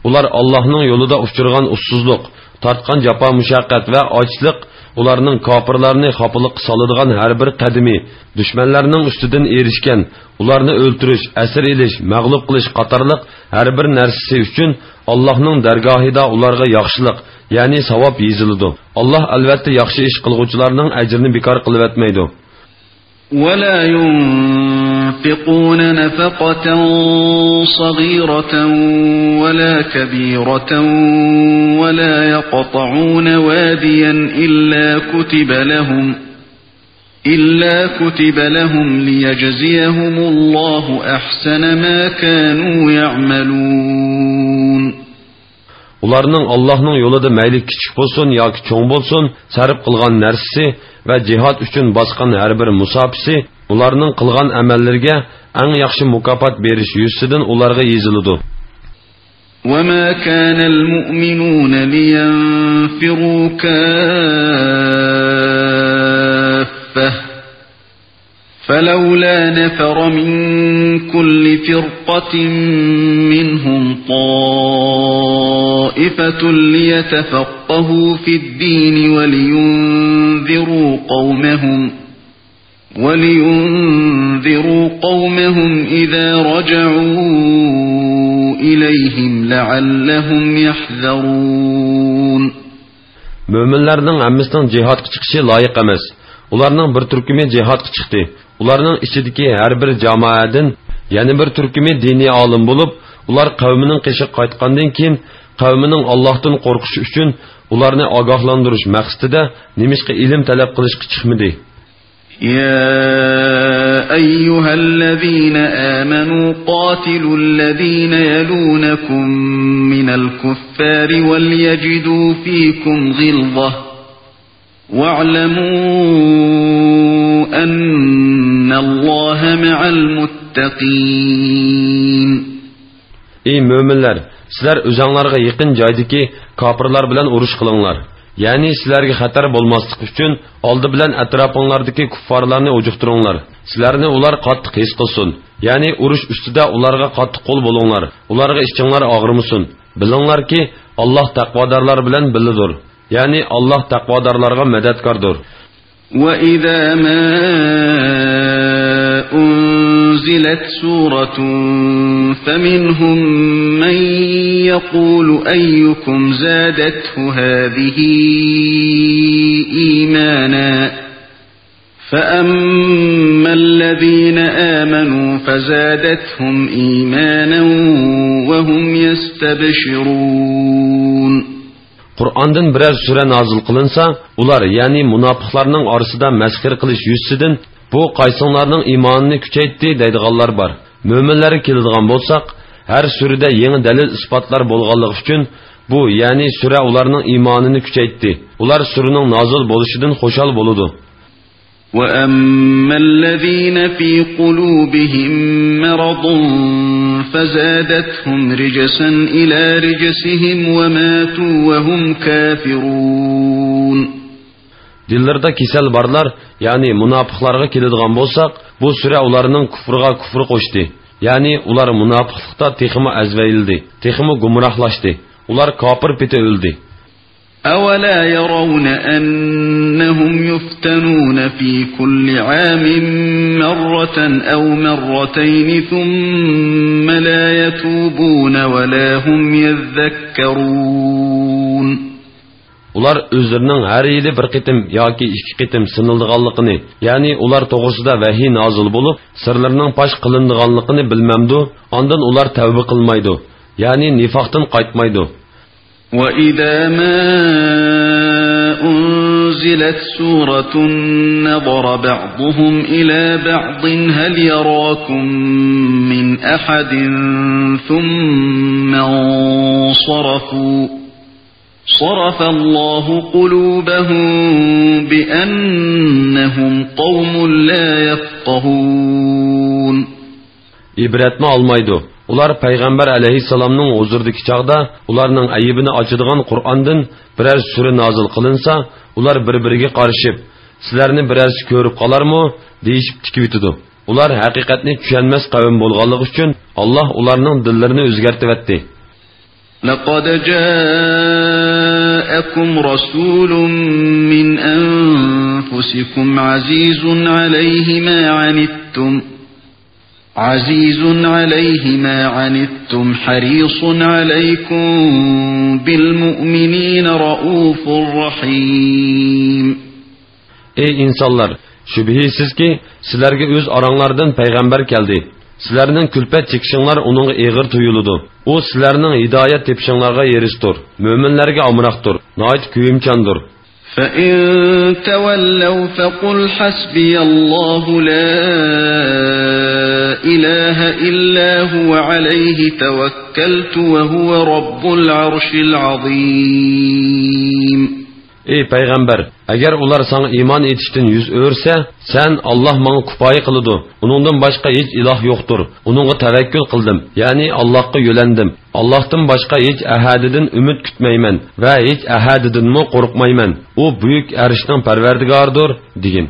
ئۇلار ئاللاھنىڭ يولىدا ئۇچرىغان ئۇسسۇزلۇق، تارتقان جاپا-مۇشەققەت ۋە ئاچلىق ئۇلارنىڭ كاپىرلارنى خاپىلىققا سالىدىغان ھەر بىر قەدىمى، دۈشمەنلەرنىڭ ئۈستىدىن ئېرىشكەن، ئۇلارنى ئۆلتۈرۈش، ئەسىر ئېلىش، مەغلۇپ قىلىش قاتارلىق ھەر بىر نەرسىسى ئۈچۈن ئاللاھنىڭ دەرگاھىدا ئۇلارغا ياخشىلىق، يەنى ساۋاب يېزىلىدۇ. ئاللاھ ئەلۋەتتە ياخشى ئىش قىلغۇچىلارنىڭ ئەجرىنى بىكار قىلىۋەتمەيدۇ. ولا ينفقون نفقة صغيرة ولا كبيرة ولا يقطعون واديا إلا كتب لهم، إلا كتب لهم ليجزيهم الله أحسن ما كانوا يعملون. ئۇلارنىڭ ئاللاھنىڭ يولىدا مەيلى كىچىك بولسۇن ياكى چوڭ بولسۇن، سەرپ قىلغان نەرسىسى ۋە جىھاد ئۈچۈن باسقان ھەر بىر مۇساپىسى ئۇلارنىڭ قىلغان ئەمەللىرىگە ئەڭ ياخشى مۇكاپات بېرىش يۈزىسىدىن ئۇلارغا يېزىلىدۇ. وما كان المؤمنون لينفروا كافة فلولا نفر من كل فرقة منهم طائفة ليتفقهوا في الدين ولينذروا قومهم، ولينذروا قومهم إذا رجعوا إليهم لعلهم يحذرون. مۆمىنلەرنىڭ ھەممىسىنىڭ جىھادقا چىقىشى لايىق ئەمەس. ئۇلارنىڭ بىر تۈركۈمى جىھادقا چىقتى. ئۇلارنىڭ ئىچىدىكى ھەر بىر جامائەدىن يەنە بىر تۈركۈمى دىنىي ئالىم بولۇپ، ئۇلار قەۋمىنىڭ قېشىغا قايتقاندىن كېيىن، قەۋمىنىڭ ئاللاھتىن قورقۇشى ئۈچۈن ئۇلارنى ئاگاھلاندۇرۇش مەقسىتىدە نېمىشقا ئىلىم تەلەپ قىلىشقا چىقمىدى؟ يا أيها الذين آمنوا قاتلوا الذين يلونكم من الكفار وليجدوا فيكم غلظة واعلموا أن الله مع المتقين. ئەي مۆمىنلەر، سىلەر ئۆزۈڭلارغا يېقىن جايدىكى كاپىرلار بىلەن ئۇرۇش قىلىڭلار. يەنى سىلەرگە خەتەر بولماسلىقى ئۈچۈن ئالدى بىلەن ئەتراپىڭلاردىكى كۇففارلارنى ئۇجۇقتۇرۇڭلار. سىلەرنى ئۇلار قاتتىق ھېس قىلسۇن. يەنى ئۇرۇش ئۈستىدە ئۇلارغا قاتتىق قول بولۇڭلار. ئۇلارغا ئىچىڭلار ئاغرىمىسۇن. بىلىڭلاركى، ئاللاھ تەقۋادارلار بىلەن بىللىدۇر. يەنى ئاللاھ تەقۋادارلارغا مەدەتكاردۇر. وإذا ما أنزلت سورة فمنهم من يقول أيكم زادته هذه إيمانا فأما الذين آمنوا فزادتهم إيمانا وهم يستبشرون. قۇرئاندىن بىرەر سۈرە نازىل قىلىنسا، ئۇلار، يەنى مۇناپىقلارنىڭ ئارىسىدا مەسخىرە قىلىش يۈزىسىدىن، بۇ قايسىڭلارنىڭ ئىمانىنى كۈچەيتتى دەيدىغانلار بار. مۆمىنلەرگە كېلىدىغان بولساق، ھەر سۈرىدە يېڭى دەلىل-ئىسپاتلار بولغانلىقى ئۈچۈن، بۇ، يەنى سۈرە ئۇلارنىڭ ئىمانىنى كۈچەيتتى. ئۇلار سۈرىنىڭ نازىل بولۇشىدىن خۇشال بولىدۇ. وأما الذين في قلوبهم مرض فزادتهم رجسا إلى رجسهم وماتوا وهم كافرون. دىللىرىدا كېسەل بارلار، يەنى مۇناپىقلارغا كېلىدىغان بولساق، بۇ سۈرە ئۇلارنىڭ كۇفرىغا كۇفر قوشتى. يەنى ئۇلار مۇناپىقلىقتا تېخىمۇ ئەزۋەيلىدى، تېخىمۇ گۇمراھلاشتى. ئۇلار كاپىر پېتى ئۆلدى. أولا يرون أنهم يفتنون في كل عام مرة أو مرتين ثم لا يتوبون ولا هم يذكرون. ئۇلار ئۆزلىرىنىڭ ھەر يىلى بىر قېتىم ياكى ئىككى قېتىم سىنىلىدىغانلىقىنى، يەنى ئۇلار توغرىسىدا ۋەھىي نازىل بولۇپ، سىرلىرىنىڭ پاش قىلىنىدىغانلىقىنى بىلمەمدۇ؟ ئاندىن ئۇلار تەۋبە قىلمايدۇ، يەنى نىفاقتىن قايتمايدۇ. وإذا ما أنزلت سورة نظر بعضهم إلى بعض هل يراكم من أحد ثم انصرفوا صرف الله قلوبهم بأنهم قوم لا يفقهون. ئىبرەتمۇ ئالمايدۇ. ئۇلار پەيغەمبەر ئەلەيھىسسالامنىڭ ھۇزۇرىدىكى چاغدا ئۇلارنىڭ ئەيىبىنى ئاچىدىغان قۇرئاندىن بىرەر سۈرە نازىل قىلىنسا، ئۇلار بىر-بىرىگە قارىشىپ، سىلەرنى بىرەرسى كۆرۈپ قالارمۇ؟ دېيىشىپ تىكىۋېتىدۇ. ئۇلار ھەقىقەتنى چۈشەنمەس قەۋم بولغانلىقى ئۈچۈن، ئاللاھ ئۇلارنىڭ دىللىرىنى ئۆزگەرتىۋەتتى. لقد جاءكم رسول من أنفسكم عزيز عليه ما عنتم عزيز عليه ما عنتم حريص عليكم بالمؤمنين رءوف رحيم. ئەي ئىنسانلار، شۈبھىسىزكى، سىلەرگە ئۆز ئاراڭلاردىن پەيغەمبەر كەلدى. سىلەرنىڭ كۈلپەت چېكىشىڭلار ئۇنىڭغا ئېغىر تۇيۇلىدۇ. ئۇ سىلەرنىڭ ھىدايەت تېپىشىڭلارغا ھېرىستۇر، مۆمىنلەرگە ئامراقتۇر، ناھايىتى كۆيۈمچاندۇر. فإن تولوا فقل حسبي الله لا إله إلا هو عليه توكلت وهو رب العرش العظيم. ئەي پەيغەمبەر، ئەگەر ئۇلار ساڭا ئىمان ئېيتىشتىن يۈز ئۆرۈسە، سەن، ئاللاھ ماڭا كۇپايە قىلىدۇ، ئۇنىڭدىن باشقا ھېچ ئىلاھ يوقتۇر، ئۇنىڭغا تەۋەككۈل قىلدىم، يەنى ئاللاھقا يۆلەندىم، ئاللاھتىن باشقا ھېچ ئەھەدىدىن ئۈمىد كۈتمەيمەن ۋە ھېچ ئەھەدىدىنمۇ قورقمايمەن، ئۇ بۈيۈك ئەرشنىڭ پەرۋەردىگارىدۇر، دېگىن.